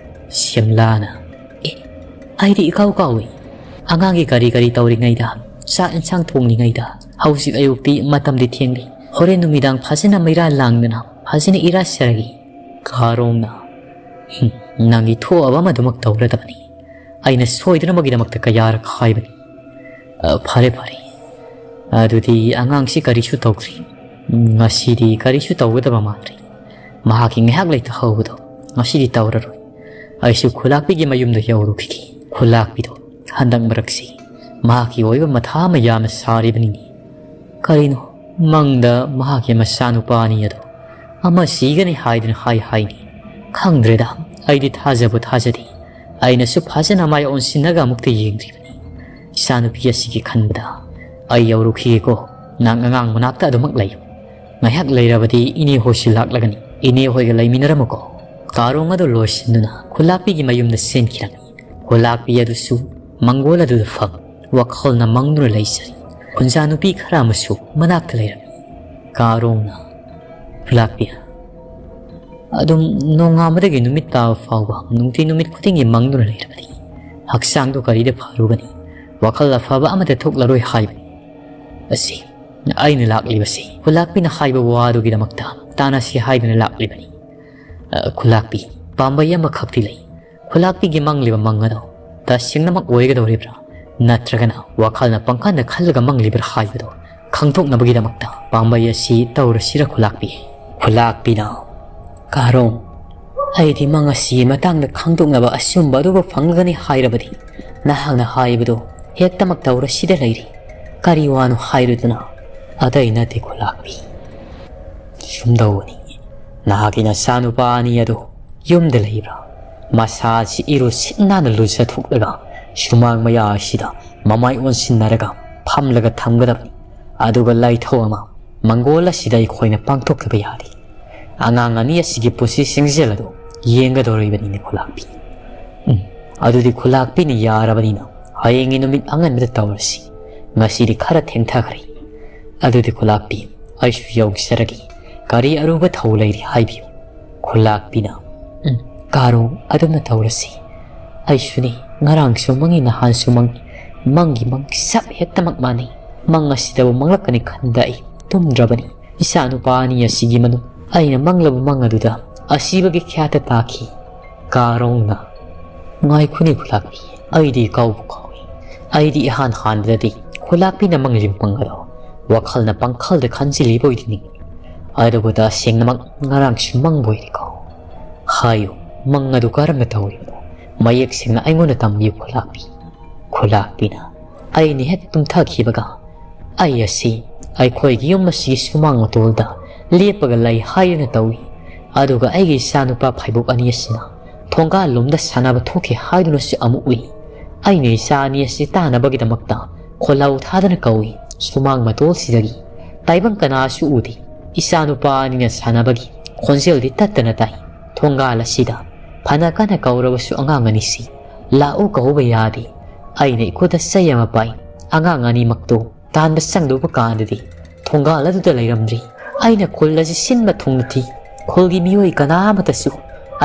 ꯁꯤꯝꯂꯥꯅ, "ꯑꯦ, ꯑꯩꯗꯤ ꯏꯀꯥꯎ ꯀꯥꯎꯏ꯫ ꯑꯉꯥꯡꯒꯤ ꯀꯔꯤ ꯀꯔꯤ ꯇꯧꯔꯤꯉꯩꯗ, ꯆꯥꯛ ꯏꯟꯁꯥꯡ ꯊꯣꯡꯂꯤꯉꯩꯗ, ꯍꯧꯖꯤꯛ ꯑꯌꯨꯛꯇꯤ ꯃꯇꯝꯗꯤ ꯊꯦꯡꯂꯤ꯫ ꯍꯣꯔꯦꯟ ꯅꯨꯃꯤꯗꯥꯡ ꯐꯖꯅ ꯃꯩꯔꯥ ꯂꯥꯡꯗꯅ ꯐꯖꯅ ꯏꯔꯥꯠꯆꯔꯒꯦ꯫" ꯀꯥꯔꯣꯡꯅ, "ꯍꯨꯝ, ꯅꯪꯒꯤ ꯊꯣꯛꯑꯕ ꯑꯃꯗꯨꯃꯛ ꯇꯧꯔꯗꯕꯅꯤ꯫ ꯑꯩꯅ ꯁꯣꯏꯗꯅꯃꯛꯒꯤꯗꯃꯛꯇ ꯀꯌꯥꯔꯛ ꯍꯥꯏꯕꯅꯤ꯫ ꯑ, ꯐꯔꯦ, ꯐꯔꯦ꯫ ꯑꯗꯨꯗꯤ ꯑꯉꯥꯡꯁꯤ ꯀꯔꯤꯁꯨ ꯇꯧꯗ꯭ꯔꯤ꯫ ꯉꯁꯤꯗꯤ ꯀꯔꯤꯁꯨ ꯇꯧꯒꯗꯕ ꯃꯥꯟꯗ꯭ꯔꯦ꯫ ꯃꯍꯥꯛꯀꯤ ꯉꯥꯏꯍꯥꯛ ꯂꯩꯇ ꯍꯧꯕꯗꯣ ꯉꯁꯤꯗꯤ ꯇꯧꯔꯔꯣꯏ꯫ ꯑꯩꯁꯨ ꯈꯨꯂꯥꯛꯄꯤꯒꯤ ꯃꯌꯨꯝꯗ ꯌꯧꯔꯨꯈꯤꯒꯦ꯫" ꯈꯨꯂꯥꯛꯄꯤꯗꯣ ꯍꯟꯗꯛ ꯃꯔꯛꯁꯤ ꯃꯍꯥꯛꯀꯤ ꯑꯣꯏꯕ ꯃꯊꯥ ꯑꯃ ꯌꯥꯝꯅ ꯁꯥꯔꯤꯕꯅꯤꯅꯦ꯫ ꯀꯔꯤꯅꯣ, ꯃꯪꯗ ꯃꯍꯥꯛꯀꯤ ꯃꯆꯥꯅꯨꯄꯥꯅꯤ ꯑꯗꯣ ꯑꯃ ꯁꯤꯒꯅꯤ ꯍꯥꯏꯗꯨꯅ ꯍꯥꯏ ꯍꯥꯏꯅꯤ꯫ ꯈꯪꯗ꯭ꯔꯦꯗ, ꯑꯩꯗꯤ ꯊꯥꯖꯕꯨ ꯊꯥꯖꯗꯦ꯫ ꯑꯩꯅꯁꯨ ꯐꯖꯅ ꯃꯥꯏ ꯑꯣꯟꯁꯤꯟꯅꯒ ꯑꯃꯨꯛꯇ ꯌꯦꯡꯗ꯭ꯔꯤꯕꯅꯤ꯫ ꯏꯆꯥꯅꯨꯄꯤ ꯑꯁꯤꯒꯤ ꯈꯟꯕꯗ ꯑꯩ ꯌꯧꯔꯨꯈꯤꯒꯦꯀꯣ꯫ ꯅꯪ ꯑꯉꯥꯡ ꯃꯅꯥꯛꯇ ꯑꯗꯨꯃꯛ ꯂꯩꯌꯨ꯫ ꯉꯥꯏꯍꯥꯛ ꯂꯩꯔꯕꯗꯤ ꯏꯅꯦ ꯍꯣꯏꯁꯨ ꯂꯥꯛꯂꯒꯅꯤ꯫ ꯏꯅꯦ ꯍꯣꯏꯒ ꯂꯩꯃꯤꯟꯅꯔꯝꯃꯨꯀꯣ꯫ ꯀꯥꯔꯣꯡ ꯑꯗꯨ ꯂꯣꯏꯁꯤꯟꯗꯨꯅ ꯈꯨꯂꯥꯛꯄꯤꯒꯤ ꯃꯌꯨꯝꯗ ꯆꯦꯟꯈꯤꯔꯝꯃꯤ꯫ ꯈꯨꯂꯥꯛꯄꯤ ꯑꯗꯨꯁꯨ ꯃꯪꯒꯣꯜ ꯑꯗꯨꯗ ꯐꯝ ꯋꯥꯈꯜꯅ ꯃꯪꯗꯨꯅ ꯂꯩꯖꯔꯤ꯫ ꯈꯨꯟꯖꯥ ꯅꯨꯄꯤ ꯈꯔ ꯑꯃꯁꯨ ꯃꯅꯥꯛꯇ ꯂꯩꯔꯝꯃꯤ꯫ ꯀꯥꯔꯣꯡꯅ, "ꯈꯨꯂꯥꯛꯄꯤ, ꯑꯗꯨꯝ ꯅꯣꯡꯉꯥꯟꯕꯗꯒꯤ ꯅꯨꯃꯤꯠ ꯇꯥꯕ ꯐꯥꯎꯕ ꯅꯨꯡꯇꯤ ꯅꯨꯃꯤꯠ ꯈꯨꯗꯤꯡꯒꯤ ꯃꯪꯗꯨꯅ ꯂꯩꯔꯕꯗꯤ ꯍꯛꯆꯥꯡꯗꯨ ꯀꯔꯤꯗ ꯐꯔꯨꯒꯅꯤ? ꯋꯥꯈꯜ ꯑꯐꯕ ꯑꯃꯠꯇ ꯊꯣꯛꯂꯔꯣꯏ ꯍꯥꯏꯕꯅꯤ꯫ ꯑꯁꯤ ꯑꯩꯅ ꯂꯥꯛꯂꯤꯕꯁꯤ ꯈꯨꯂꯥꯛꯄꯤꯅ ꯍꯥꯏꯕ ꯋꯥꯗꯨꯒꯤꯗꯃꯛꯇ ꯇꯥꯟꯅꯁꯤ ꯍꯥꯏꯗꯨꯅ ꯂꯥꯛꯂꯤꯕꯅꯤ꯫ ꯑ, ꯈꯨꯂꯥꯛꯄꯤ, ꯄꯥꯝꯕꯩ ꯑꯃꯈꯛꯇꯤ ꯂꯩ꯫ ꯈꯨꯂꯥꯛꯄꯤꯒꯤ ꯃꯪꯂꯤꯕ ꯃꯪ ꯑꯗꯣ ꯇꯁꯦꯡꯅꯃꯛ ꯑꯣꯏꯒꯗꯧꯔꯤꯕ꯭ꯔꯥ? ꯅꯠꯇ꯭ꯔꯒꯅ ꯋꯥꯈꯜꯅ ꯄꯪꯈꯟꯗ ꯈꯜꯂꯒ ꯃꯪꯂꯤꯕ꯭ꯔꯥ ꯍꯥꯏꯕꯗꯣ ꯈꯪꯗꯣꯛꯅꯕꯒꯤꯗꯃꯛꯇ ꯄꯥꯝꯕꯩ ꯑꯁꯤ ꯇꯧꯔꯁꯤꯔ ꯈꯨꯂꯥꯛꯄꯤ?" ꯈꯨꯂꯥꯛꯄꯤꯅ, "ꯀꯥꯔꯣꯡ, ꯑꯩꯗꯤ ꯃꯪ ꯑꯁꯤꯒꯤ ꯃꯇꯥꯡꯗ ꯈꯪꯗꯣꯛꯅꯕ ꯑꯆꯨꯝꯕ ꯑꯗꯨꯕꯨ ꯐꯪꯂꯒꯅꯤ ꯍꯥꯏꯔꯕꯗꯤ ꯅꯍꯥꯛꯅ ꯍꯥꯏꯕꯗꯣ ꯍꯦꯛꯇꯃꯛ ꯇꯧꯔꯁꯤꯗ ꯂꯩꯔꯤ꯫ ꯀꯔꯤ ꯋꯥꯅꯣ ꯍꯥꯏꯔꯨꯗꯅ?" "ꯑꯇꯩ ꯅꯠꯇꯦ ꯈꯨꯂꯥꯛꯄꯤ꯫ ꯁꯨꯝꯗꯧꯕꯅꯤ, ꯅꯍꯥꯛꯀꯤ ꯅꯆꯥꯅꯨꯄꯥ ꯑꯅꯤ ꯑꯗꯨ ꯌꯨꯝꯗ ꯂꯩꯕ꯭ꯔꯥ? ꯃꯁꯥꯁꯤ ꯏꯔꯨ ꯁꯤꯠ ꯅꯥꯟꯅ ꯂꯨꯖꯊꯣꯛꯂꯒ ꯁꯨꯃꯥꯡ ꯃꯌꯥ ꯑꯁꯤꯗ ꯃꯃꯥꯏ ꯑꯣꯟꯁꯤꯟꯅꯔꯒ ꯐꯝꯂꯒ ꯊꯝꯒꯗꯕꯅꯤ꯫ ꯑꯗꯨꯒ ꯂꯥꯏꯊꯧ ꯑꯃ ꯃꯪꯒꯣꯜ ꯑꯁꯤꯗ ꯑꯩꯈꯣꯏꯅ ꯄꯥꯡꯊꯣꯛꯇꯕ ꯌꯥꯗꯦ꯫ ꯑꯉꯥꯡ ꯑꯅꯤ ꯑꯁꯤꯒꯤ ꯄꯨꯟꯁꯤ ꯆꯦꯡꯖꯦꯜ ꯑꯗꯨ ꯌꯦꯡꯒꯗꯧꯔꯤꯕꯅꯤꯅꯦ ꯈꯨꯂꯥꯛꯄꯤ꯫ ꯎꯝ, ꯑꯗꯨꯗꯤ ꯈꯨꯂꯥꯛꯄꯤꯅ ꯌꯥꯔꯕꯅꯤꯅ ꯍꯌꯦꯡꯒꯤ ꯅꯨꯃꯤꯠ ꯑꯉꯟꯕꯗ ꯇꯧꯔꯁꯤ꯫ ꯉꯁꯤꯗꯤ ꯈꯔ ꯊꯦꯡꯊꯈ꯭ꯔꯦ꯫ ꯑꯗꯨꯗꯤ ꯈꯨꯂꯥꯛꯄꯤ, ꯑꯩꯁꯨ ꯌꯧꯖꯔꯒꯦ꯫ ꯀꯔꯤ ꯑꯔꯨꯕ ꯊꯧ ꯂꯩꯔꯤ ꯍꯥꯏꯕꯤꯌꯨ꯫" ꯈꯨꯂꯥꯛꯄꯤꯅ, "ꯎꯝ, ꯀꯥꯔꯣ, ꯑꯗꯨꯝꯅ ꯇꯧꯔꯁꯤ꯫ ꯑꯩꯁꯨꯅꯤ, ꯉꯔꯥꯡꯁꯨ ꯃꯪꯉꯤ, ꯅꯍꯥꯟꯁꯨ ꯃꯪꯉꯤ꯫ ꯃꯪꯒꯤ ꯃꯪ ꯆꯞ ꯍꯦꯛꯇꯃꯛ ꯃꯥꯟꯅꯩ꯫ ꯃꯪ ꯑꯁꯤꯗꯕꯨ ꯃꯪꯂꯛꯀꯅꯤ ꯈꯟꯕꯗ ꯑꯩ ꯇꯨꯝꯗ꯭ꯔꯕꯅꯤ꯫ ꯏꯆꯥꯅꯨꯄꯥ ꯑꯅꯤ ꯑꯁꯤꯒꯤ ꯃꯅꯨꯡ ꯑꯩꯅ ꯃꯪꯂꯕ ꯃꯪ ꯑꯗꯨꯗ ꯑꯁꯤꯕꯒꯤ ꯈ꯭ꯌꯥꯠꯇ ꯇꯥꯈꯤ꯫ ꯀꯥꯔꯣꯡꯅ, ꯉꯥꯏꯈꯣꯅꯦ ꯈꯨꯂꯥꯛꯄꯤ, ꯑꯩꯗꯤ ꯀꯥꯎꯕꯨ ꯀꯥꯎꯏ꯫ ꯑꯩꯗꯤ ꯏꯍꯥꯟ ꯍꯥꯟꯕꯗꯗꯤ ꯈꯨꯂꯥꯛꯄꯤꯅ ꯃꯪꯂꯤꯕ ꯃꯪ ꯑꯗꯣ ꯋꯥꯈꯜꯅ ꯄꯪꯈꯜꯗ ꯈꯟꯖꯤꯜꯂꯤꯕ ꯑꯣꯏꯗꯤ ꯅꯤꯡꯏ꯫ ꯑꯗꯨꯕꯨ ꯇꯁꯦꯡꯅꯃꯛ ꯉꯔꯥꯡꯁꯨ ꯃꯪꯕ ꯑꯣꯏꯔꯦꯀꯣ꯫ ꯍꯥꯏꯌꯨ, ꯃꯪ ꯑꯗꯨ ꯀꯔꯝꯅ ꯇꯧꯔꯤꯕꯅꯣ? ꯃꯌꯦꯛ ꯁꯦꯡꯅ ꯑꯩꯉꯣꯟꯗ ꯇꯝꯕꯤꯌꯨ ꯈꯨꯂꯥꯛꯄꯤ꯫" ꯈꯨꯂꯥꯛꯄꯤꯅ, ꯑꯩꯅ ꯍꯦꯛ ꯇꯨꯝꯊꯈꯤꯕꯒ ꯑꯩ ꯑꯁꯤ ꯑꯩꯈꯣꯏꯒꯤ ꯌꯨꯝ ꯑꯁꯤꯒꯤ ꯁꯨꯃꯥꯡ ꯃꯇꯣꯜꯗ ꯂꯦꯞꯄꯒ ꯂꯩ ꯍꯥꯏꯗꯨꯅ ꯇꯧꯏ꯫ ꯑꯗꯨꯒ ꯑꯩꯒꯤ ꯏꯆꯥꯅꯨꯄꯥ ꯐꯩꯕꯣꯛ ꯑꯅꯤ ꯑꯁꯤꯅ ꯊꯣꯡꯒꯥꯜ ꯂꯣꯝꯗ ꯁꯥꯟꯅꯕ ꯊꯣꯛꯈꯤ ꯍꯥꯏꯗꯨꯅꯁꯨ ꯑꯃꯨꯛ ꯎꯏ꯫ ꯑꯩꯅ ꯏꯆꯥ ꯑꯅꯤ ꯑꯁꯤ ꯇꯥꯅꯕꯒꯤꯗꯃꯛꯇ ꯈꯣꯜꯂꯥꯎ ꯊꯥꯗꯅ ꯀꯧꯏ꯫ ꯁꯨꯃꯥꯡ ꯃꯇꯣꯜꯁꯤꯗꯒꯤ ꯇꯥꯏꯕꯪ ꯀꯅꯥꯁꯨ ꯎꯗꯦ꯫ ꯏꯆꯥꯅꯨꯄꯥ ꯑꯅꯤꯅ ꯁꯥꯟꯅꯕꯒꯤ ꯈꯣꯟꯖꯦꯜꯗꯤ ꯇꯠꯇꯅ ꯇꯥꯏ꯫ ꯊꯣꯡꯒꯥꯜ ꯑꯁꯤꯗ ꯐꯅ ꯀꯟꯅ ꯀꯧꯔꯕꯁꯨ ꯑꯉꯥꯡ ꯑꯅꯤꯁꯤ ꯂꯥꯛꯎ ꯀꯧꯕ ꯌꯥꯗꯦ꯫ ꯑꯩꯅ ꯏꯈꯨꯠꯇ ꯆꯩ ꯑꯃ ꯄꯥꯏ꯫ ꯑꯉꯥꯡ ꯑꯅꯤꯃꯛꯇꯨ ꯇꯥꯟꯕ ꯆꯪꯂꯨꯕ ꯀꯥꯟꯗꯗꯤ ꯊꯣꯡꯒꯥꯜ ꯑꯗꯨꯗ ꯂꯩꯔꯝꯗ꯭ꯔꯤ꯫ ꯑꯩꯅ ꯈꯨꯜ ꯑꯁꯤ ꯁꯤꯟꯕ ꯊꯨꯡꯅ ꯊꯤ꯫ ꯈꯨꯜꯒꯤ ꯃꯤꯑꯣꯏ ꯀꯅꯥ ꯑꯃꯠꯇꯁꯨ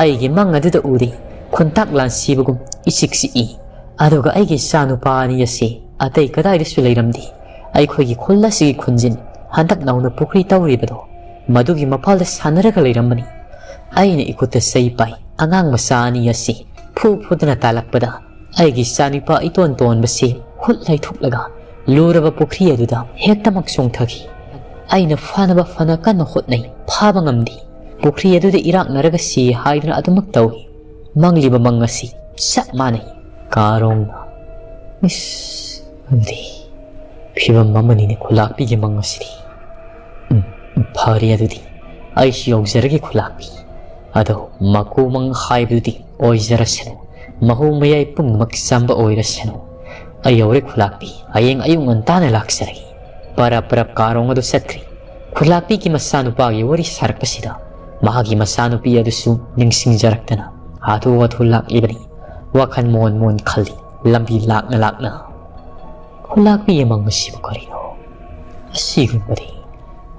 ꯑꯩꯒꯤ ꯃꯪ ꯑꯗꯨꯗ ꯎꯗꯦ꯫ ꯈꯨꯟꯇꯥꯛ ꯂꯥꯟꯁꯤꯕꯒꯨꯝ ꯏꯆꯤꯛ ꯆꯤꯛꯏ꯫ ꯑꯗꯨꯒ ꯑꯩꯒꯤ ꯏꯆꯥꯅꯨꯄꯥ ꯑꯅꯤ ꯑꯁꯤ ꯑꯇꯩ ꯀꯗꯥꯏꯗꯁꯨ ꯂꯩꯔꯝꯗꯦ꯫ ꯑꯩꯈꯣꯏꯒꯤ ꯈꯨꯜ ꯑꯁꯤꯒꯤ ꯈꯨꯟꯖꯤꯟ ꯍꯟꯗꯛ ꯅꯧꯅ ꯄꯨꯈ꯭ꯔꯤ ꯇꯧꯔꯤꯕꯗꯣ, ꯃꯗꯨꯒꯤ ꯃꯄꯥꯜꯗ ꯁꯥꯟꯅꯔꯒ ꯂꯩꯔꯝꯕꯅꯤ꯫ ꯑꯩꯅ ꯏꯈꯨꯠꯇ ꯆꯩ ꯄꯥꯏ꯫ ꯑꯉꯥꯡ ꯃꯆꯥ ꯑꯅꯤ ꯑꯁꯤ ꯐꯨ ꯐꯨꯗꯨꯅ ꯇꯥꯜꯂꯛꯄꯗ ꯑꯩꯒꯤ ꯏꯆꯥꯅꯨꯄꯥ ꯏꯇꯣꯟ ꯇꯣꯟꯕꯁꯤ ꯈꯨꯠ ꯂꯩꯊꯣꯛꯂꯒ ꯂꯨꯔꯕ ꯄꯨꯈ꯭ꯔꯤ ꯑꯗꯨꯗ ꯍꯦꯛꯇꯃꯛ ꯆꯣꯡꯊꯈꯤ꯫ ꯑꯩꯅ ꯐꯥꯅꯕ ꯐꯅ ꯀꯟꯅ ꯍꯣꯠꯅꯩ, ꯐꯥꯕ ꯉꯝꯗꯦ꯫ ꯄꯨꯈ꯭ꯔꯤ ꯑꯗꯨꯗ ꯏꯔꯥꯛꯅꯔꯒ ꯁꯤ ꯍꯥꯏꯗꯨꯅ ꯑꯗꯨꯃꯛ ꯇꯧꯏ꯫ ꯃꯪꯂꯤꯕ ꯃꯪ ꯑꯁꯤ ꯆꯞ ꯃꯥꯟꯅꯩ꯫ ꯀꯥꯔꯣꯡꯅ, ꯏꯁ, ꯑꯗꯨꯗꯤ ꯐꯤꯕꯝ ꯑꯃꯅꯤꯅꯦ ꯈꯨꯂꯥꯛꯄꯤꯒꯤ ꯃꯪ ꯑꯁꯤꯗꯤ꯫ ꯎꯝ, ꯐꯔꯦ ꯑꯗꯨꯗꯤ, ꯑꯩꯁꯨ ꯌꯧꯖꯔꯒꯦ ꯈꯨꯂꯥꯛꯄꯤ꯫ ꯑꯗꯣ ꯃꯀꯨ ꯃꯪ ꯍꯥꯏꯕꯗꯨꯗꯤ ꯑꯣꯏꯖꯔꯁꯅꯨ, ꯃꯍꯧ ꯃꯌꯥꯏ ꯄꯨꯝꯅꯃꯛ ꯆꯝꯕ ꯑꯣꯏꯔꯁꯅꯨ꯫ ꯑꯩ ꯌꯧꯔꯦ ꯈꯨꯂꯥꯛꯄꯤ, ꯍꯌꯦꯡ ꯑꯌꯨꯛ ꯉꯟꯇꯥꯅ ꯂꯥꯛꯆꯔꯒꯦ꯫ ꯄꯔꯞ ꯄꯔꯞ ꯀꯥꯔꯣꯡ ꯑꯗꯨ ꯆꯠꯈ꯭ꯔꯦ꯫ ꯈꯨꯂꯥꯛꯄꯤꯒꯤ ꯃꯆꯥꯅꯨꯄꯥꯒꯤ ꯋꯥꯔꯤ ꯁꯥꯔꯛꯄꯁꯤꯗ ꯃꯍꯥꯛꯀꯤ ꯃꯆꯥꯅꯨꯄꯤ ꯑꯗꯨꯁꯨ ꯅꯤꯡꯁꯤꯡꯖꯔꯛꯇꯅ ꯍꯥꯊꯨ ꯍꯥꯊꯨ ꯂꯥꯛꯂꯤꯕꯅꯤ꯫ ꯋꯥꯈꯜ ꯃꯣꯟ ꯃꯣꯟ ꯈꯜꯂꯤ, ꯂꯝꯕꯤ ꯂꯥꯛꯅ ꯂꯥꯛꯅ꯫ ꯈꯨꯂꯥꯛꯄꯤꯒꯤ ꯃꯪ ꯑꯁꯤꯕꯨ ꯀꯔꯤꯅꯣ? ꯑꯁꯤꯒꯨꯝꯕꯗꯤ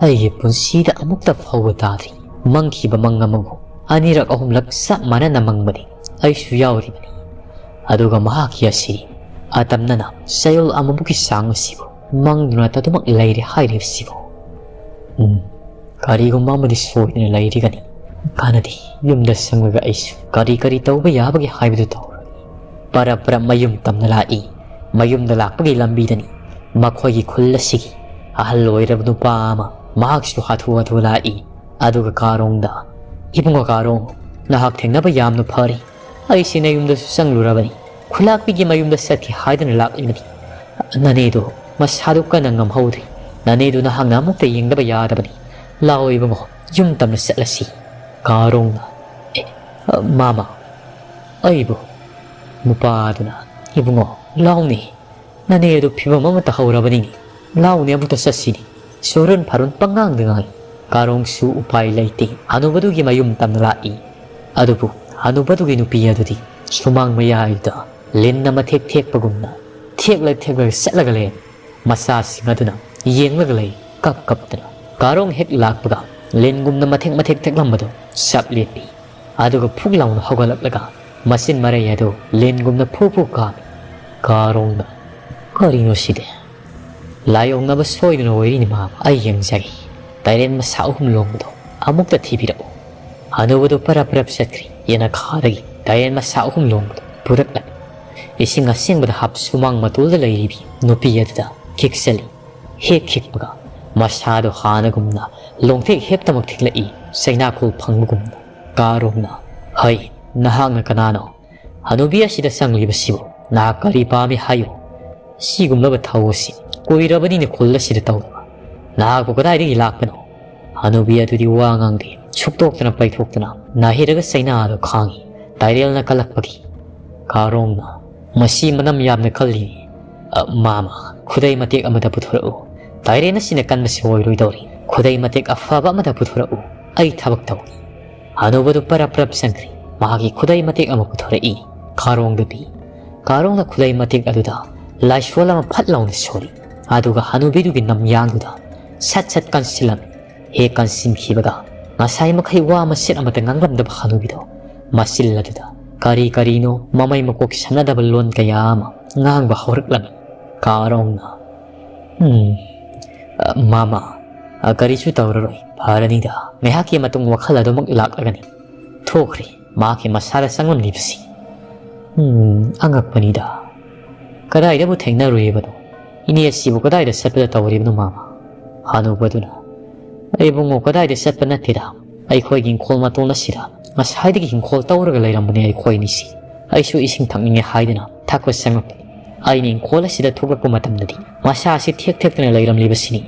ꯑꯩꯒꯤ ꯄꯨꯟꯁꯤꯗ ꯑꯃꯨꯛꯇ ꯐꯥꯎꯕ ꯇꯥꯗ꯭ꯔꯤ꯫ ꯃꯪꯈꯤꯕ ꯃꯪ ꯑꯃꯕꯨ ꯑꯅꯤꯔꯛ ꯑꯍꯨꯝꯂꯛ ꯆꯞ ꯃꯥꯟꯅꯅ ꯃꯪꯕꯅꯤ꯫ ꯑꯩꯁꯨ ꯌꯥꯎꯔꯤꯕꯅꯤ꯫ ꯑꯗꯨꯒ ꯃꯍꯥꯛꯀꯤ ꯑꯁꯤ ꯑꯇꯝꯅꯅ ꯆꯌꯣꯜ ꯑꯃꯃꯨꯛꯀꯤ ꯆꯥꯡ ꯑꯁꯤꯕꯨ ꯃꯪꯗꯨꯅ ꯑꯗꯨꯃꯛ ꯂꯩꯔꯦ ꯍꯥꯏꯔꯤꯕꯁꯤꯕꯨ꯫ ꯎꯝ, ꯀꯔꯤꯒꯨꯝꯕ ꯑꯃꯗꯤ ꯁꯣꯏꯗꯅ ꯂꯩꯔꯤꯒꯅꯤ꯫ ꯀꯥꯟꯅꯗꯦ, ꯌꯨꯝꯗ ꯆꯪꯂꯒ ꯑꯩꯁꯨ ꯀꯔꯤ ꯀꯔꯤ ꯇꯧꯕ ꯌꯥꯕꯒꯦ ꯍꯥꯏꯕꯗꯨ ꯇꯧꯔꯒꯦ꯫ ꯄꯔꯞ ꯄꯔꯞ ꯃꯌꯨꯝ ꯇꯝꯅ ꯂꯥꯛꯏ꯫ ꯃꯌꯨꯝꯗ ꯂꯥꯛꯄꯒꯤ ꯂꯝꯕꯤꯗꯅꯤ ꯃꯈꯣꯏꯒꯤ ꯈꯨꯜ ꯑꯁꯤꯒꯤ ꯑꯍꯜ ꯑꯣꯏꯔꯕ ꯅꯨꯄꯥ ꯑꯃ, ꯃꯍꯥꯛꯁꯨ ꯍꯥꯊꯨ ꯍꯥꯊꯨ ꯂꯥꯛꯏ꯫ ꯑꯗꯨꯒ ꯀꯥꯔꯣꯡꯗ, "ꯏꯕꯨꯡꯉꯣ ꯀꯥꯔꯣꯡ, ꯅꯍꯥꯛ ꯊꯦꯡꯅꯕ ꯌꯥꯝꯅ ꯐꯔꯦ꯫ ꯑꯩꯁꯤ ꯅꯌꯨꯝꯗꯁꯨ ꯆꯪꯂꯨꯔꯕꯅꯤ꯫ ꯈꯨꯂꯥꯛꯄꯤꯒꯤ ꯃꯌꯨꯝꯗ ꯆꯠꯈꯤ ꯍꯥꯏꯗꯨꯅ ꯂꯥꯛꯂꯤꯕꯅꯤ꯫ ꯅꯅꯦꯗꯨ ꯃꯁꯥꯗꯨ ꯀꯟꯅ ꯉꯝꯍꯧꯗ꯭ꯔꯤ꯫ ꯅꯅꯦꯗꯨ ꯅꯍꯥꯛꯅ ꯑꯃꯨꯛꯇ ꯌꯦꯡꯗꯕ ꯌꯥꯗꯕꯅꯤ꯫ ꯂꯥꯛꯑꯣ ꯏꯕꯨꯡꯉꯣ, ꯌꯨꯝ ꯇꯝꯅ ꯆꯠꯂꯁꯤ꯫" ꯀꯥꯔꯣꯡꯅ, "ꯑꯦ, ꯃꯥꯃ, ꯑꯩꯕꯨ?" ꯅꯨꯄꯥꯗꯨꯅ, "ꯏꯕꯨꯡꯉꯣ, ꯂꯥꯎꯅꯦ꯫ ꯅꯅꯦ ꯑꯗꯨ ꯐꯤꯕꯝ ꯑꯃ ꯇꯥꯍꯧꯔꯕꯅꯤꯅꯦ꯫ ꯂꯥꯎꯅꯦ, ꯑꯃꯨꯛꯇ ꯆꯠꯁꯤꯅꯦ꯫ ꯁꯣꯔꯣꯟ ꯐꯥꯔꯣꯟ ꯄꯪꯉꯥꯡꯗ ꯉꯥꯡꯏ꯫ ꯀꯥꯔꯣꯡꯁꯨ ꯎꯄꯥꯏ ꯂꯩꯇꯦ, ꯍꯅꯨꯕꯗꯨꯒꯤ ꯃꯌꯨꯝ ꯇꯝꯅ ꯂꯥꯛꯏ꯫ ꯑꯗꯨꯕꯨ ꯍꯅꯨꯕꯗꯨꯒꯤ ꯅꯨꯄꯤ ꯑꯗꯨꯗꯤ ꯁꯨꯃꯥꯡ ꯃꯌꯥꯏꯗꯨꯗ ꯂꯤꯟꯅ ꯃꯊꯦꯛ ꯊꯦꯛꯄꯒꯨꯝꯅ ꯊꯦꯛꯂ ꯊꯦꯛꯂꯒ ꯆꯠꯂꯒ ꯂꯩ꯫ ꯃꯆꯥꯁꯤꯡ ꯑꯗꯨꯅ ꯌꯦꯡꯂꯒ ꯂꯩ, ꯀꯞ ꯀꯞꯇꯅ꯫ ꯀꯥꯔꯣꯡ ꯍꯦꯛ ꯂꯥꯛꯄꯒ ꯂꯤꯟꯒꯨꯝꯅ ꯃꯊꯦꯛ ꯃꯊꯦꯛ ꯊꯦꯛꯂꯝꯕꯗꯨ ꯆꯞ ꯂꯦꯞꯄꯤ꯫ ꯑꯗꯨꯒ ꯐꯨꯛ ꯂꯥꯎꯅ ꯍꯧꯒꯠꯂꯛꯂꯒ ꯃꯆꯤꯟ ꯃꯔꯩ ꯑꯗꯨ ꯂꯤꯟꯒꯨꯝꯅ ꯐꯨ ꯐꯨ ꯀꯥꯝꯃꯤ꯫ ꯀꯥꯔꯣꯡꯅ, "ꯀꯔꯤꯅꯣ ꯁꯤꯗꯤ? ꯂꯥꯏ ꯑꯣꯛꯅꯕ ꯁꯣꯏꯗꯅ ꯑꯣꯏꯔꯤꯅꯤ ꯃꯥꯃ, ꯑꯩ ꯌꯦꯡꯖꯒꯦ꯫ ꯇꯥꯏꯔꯦꯟ ꯃꯁꯥ ꯑꯍꯨꯝ ꯂꯣꯡꯕꯗꯣ ꯑꯃꯨꯛꯇ ꯊꯤꯕꯤꯔꯛꯎ"꯫ ꯍꯅꯨꯕꯗꯨ ꯄꯔꯞ ꯄꯔꯞ ꯆꯠꯈ꯭ꯔꯤ꯫ ꯌꯦꯅꯈꯥꯗꯒꯤ ꯇꯥꯏꯔꯦꯟ ꯃꯁꯥ ꯑꯍꯨꯝ ꯂꯣꯡꯕꯗꯨ ꯄꯨꯔꯛꯂꯝꯃꯤ꯫ ꯏꯁꯤꯡ ꯑꯁꯦꯡꯕꯗ ꯍꯥꯞ ꯁꯨꯃꯥꯡ ꯃꯇꯣꯜꯗ ꯂꯩꯔꯤꯕꯤ ꯅꯨꯄꯤ ꯑꯗꯨꯗ ꯈꯤꯛꯆꯜꯂꯤ꯫ ꯍꯦꯛ ꯈꯤꯛꯄꯒ ꯃꯁꯥꯗꯣ ꯍꯥꯟꯅꯒꯨꯝꯅ ꯂꯣꯡꯊꯦꯛ ꯍꯦꯛꯇꯃꯛ ꯊꯤꯛꯂꯛꯏ, ꯆꯩꯅꯥꯈꯣꯜ ꯐꯪꯕꯒꯨꯝꯅ꯫ ꯀꯥꯔꯣꯡꯅ, "ꯍꯩ, ꯅꯍꯥꯛꯅ ꯀꯅꯥꯅꯣ? ꯍꯅꯨꯕꯤ ꯑꯁꯤꯗ ꯆꯪꯂꯤꯕꯁꯤꯕꯨ ꯅꯍꯥꯛ ꯀꯔꯤ ꯄꯥꯝꯃꯤ ꯍꯥꯏꯌꯨ? ꯁꯤꯒꯨꯝꯂꯕ ꯊꯧ ꯑꯁꯤ ꯀꯨꯏꯔꯕꯅꯤꯅ ꯈꯨꯜ ꯑꯁꯤꯗ ꯇꯧꯗꯕ꯫ ꯅꯍꯥꯛꯄꯨ ꯀꯗꯥꯏꯗꯒꯤ ꯂꯥꯛꯄꯅꯣ?" ꯍꯅꯨꯕꯤ ꯑꯗꯨꯗꯤ ꯋꯥ ꯉꯥꯡꯗꯦ꯫ ꯁꯨꯛꯇꯣꯛꯇꯅ ꯄꯩꯊꯣꯛꯇꯅ ꯅꯥꯍꯤꯔꯒ ꯆꯩꯅꯥ ꯑꯗꯨ ꯈꯥꯡꯉꯤ꯫ ꯇꯥꯏꯔꯦꯜꯅ ꯀꯜꯂꯛꯄꯒꯤ ꯀꯥꯔꯣꯡꯅ, "ꯃꯁꯤ ꯃꯅꯝ ꯌꯥꯝꯅ ꯀꯜꯂꯤ꯫ ꯑ, ꯃꯥꯃ, ꯈꯨꯗꯩ ꯃꯇꯦꯛ ꯑꯃꯗ ꯄꯨꯊꯣꯔꯛꯎ꯫ ꯇꯥꯏꯔꯦꯟ ꯑꯁꯤꯅ ꯀꯟꯕꯁꯤ ꯑꯣꯏꯔꯣꯏꯗꯧꯔꯤ꯫ ꯈꯨꯗꯩ ꯃꯇꯦꯛ ꯑꯐꯕ ꯑꯃꯗ ꯄꯨꯊꯣꯔꯛꯎ꯫ ꯑꯩ ꯊꯕꯛ ꯇꯧꯒꯦ"꯫ ꯍꯅꯨꯕꯗꯨ ꯄꯔꯞ ꯄꯔꯞ ꯆꯪꯈ꯭ꯔꯦ꯫ ꯃꯍꯥꯛꯀꯤ ꯈꯨꯗꯩ ꯃꯇꯦꯛ ꯑꯃ ꯄꯨꯊꯣꯔꯛꯏ꯫ ꯀꯥꯔꯣꯡꯗ ꯄꯤ꯫ ꯀꯥꯔꯣꯡꯅ ꯈꯨꯗꯩ ꯃꯇꯦꯛ ꯑꯗꯨꯗ ꯂꯥꯏꯁꯣꯜ ꯑꯃ ꯐꯠ ꯂꯥꯎꯅ ꯁꯣꯜꯂꯤ꯫ ꯑꯗꯨꯒ ꯍꯅꯨꯕꯤꯗꯨꯒꯤ ꯅꯝꯌꯥꯡꯗꯨꯗ ꯁꯠ ꯁꯠ ꯀꯟꯁꯤꯜꯂꯝꯃꯤ꯫ ꯍꯦꯛ ꯀꯟꯁꯤꯟꯈꯤꯕꯒ ꯉꯁꯥꯏ ꯃꯈꯩ ꯋꯥ ꯃꯆꯦꯠ ꯑꯃꯠꯇ ꯉꯥꯡꯂꯝꯗꯕ ꯍꯅꯨꯕꯤꯗꯣ ꯃꯆꯤꯜ ꯑꯗꯨꯗ ꯀꯔꯤ ꯀꯔꯤꯅꯣ ꯃꯃꯩ ꯃꯀꯣꯛ ꯁꯝꯅꯗꯕ ꯂꯣꯟ ꯀꯌꯥ ꯑꯃ ꯉꯥꯡꯕ ꯍꯧꯔꯛꯂꯝꯃꯤ꯫ ꯀꯥꯔꯣꯡꯅ, "ꯎꯝ, ꯑ, ꯃꯥꯃ, ꯑ, ꯀꯔꯤꯁꯨ ꯇꯧꯔꯔꯣꯏ꯫ ꯐꯔꯅꯤꯗ꯫ ꯉꯥꯏꯍꯥꯛꯀꯤ ꯃꯇꯨꯡ ꯋꯥꯈꯜ ꯑꯗꯨꯃꯛ ꯂꯥꯛꯂꯒꯅꯤ"꯫ ꯊꯣꯛꯈ꯭ꯔꯦ꯫ ꯃꯍꯥꯛꯀꯤ ꯃꯁꯥꯗ ꯆꯪꯂꯝꯂꯤꯕꯁꯤ꯫ ꯎꯝ, ꯑꯉꯛꯄꯅꯤꯗ꯫ ꯀꯗꯥꯏꯗꯕꯨ ꯊꯦꯡꯅꯔꯨꯏꯕꯅꯣ? ꯏꯅꯦ ꯑꯁꯤꯕꯨ ꯀꯗꯥꯏꯗ ꯆꯠꯄꯗ ꯇꯧꯔꯤꯕꯅꯣ, ꯃꯥꯃ? ꯍꯅꯨꯕꯗꯨꯅ, "ꯑꯩ ꯏꯕꯨꯡꯉꯣ, ꯀꯗꯥꯏꯗ ꯆꯠꯄ ꯅꯠꯇꯦꯗ꯫ ꯑꯩꯈꯣꯏꯒꯤ ꯏꯪꯈꯣꯜ ꯃꯇꯣꯟ ꯑꯁꯤꯗ ꯉꯁꯥꯏꯗꯒꯤ ꯏꯪꯈꯣꯜ ꯇꯧꯔꯒ ꯂꯩꯔꯝꯕꯅꯦ ꯑꯩꯈꯣꯏ ꯑꯅꯤꯁꯤ꯫ ꯑꯩꯁꯨ ꯏꯁꯤꯡ ꯊꯛꯅꯤꯡꯉꯦ ꯍꯥꯏꯗꯅ ꯊꯛꯄ ꯆꯪꯉꯛꯄꯅꯤ꯫ ꯑꯩꯅ ꯏꯪꯈꯣꯜ ꯑꯁꯤꯗ ꯊꯣꯛꯂꯛꯄ ꯃꯇꯝꯗꯗꯤ ꯃꯁꯥ ꯑꯁꯤ ꯊꯦꯛ ꯊꯦꯛꯇꯅ ꯂꯩꯔꯝꯂꯤꯕꯁꯤꯅꯤ꯫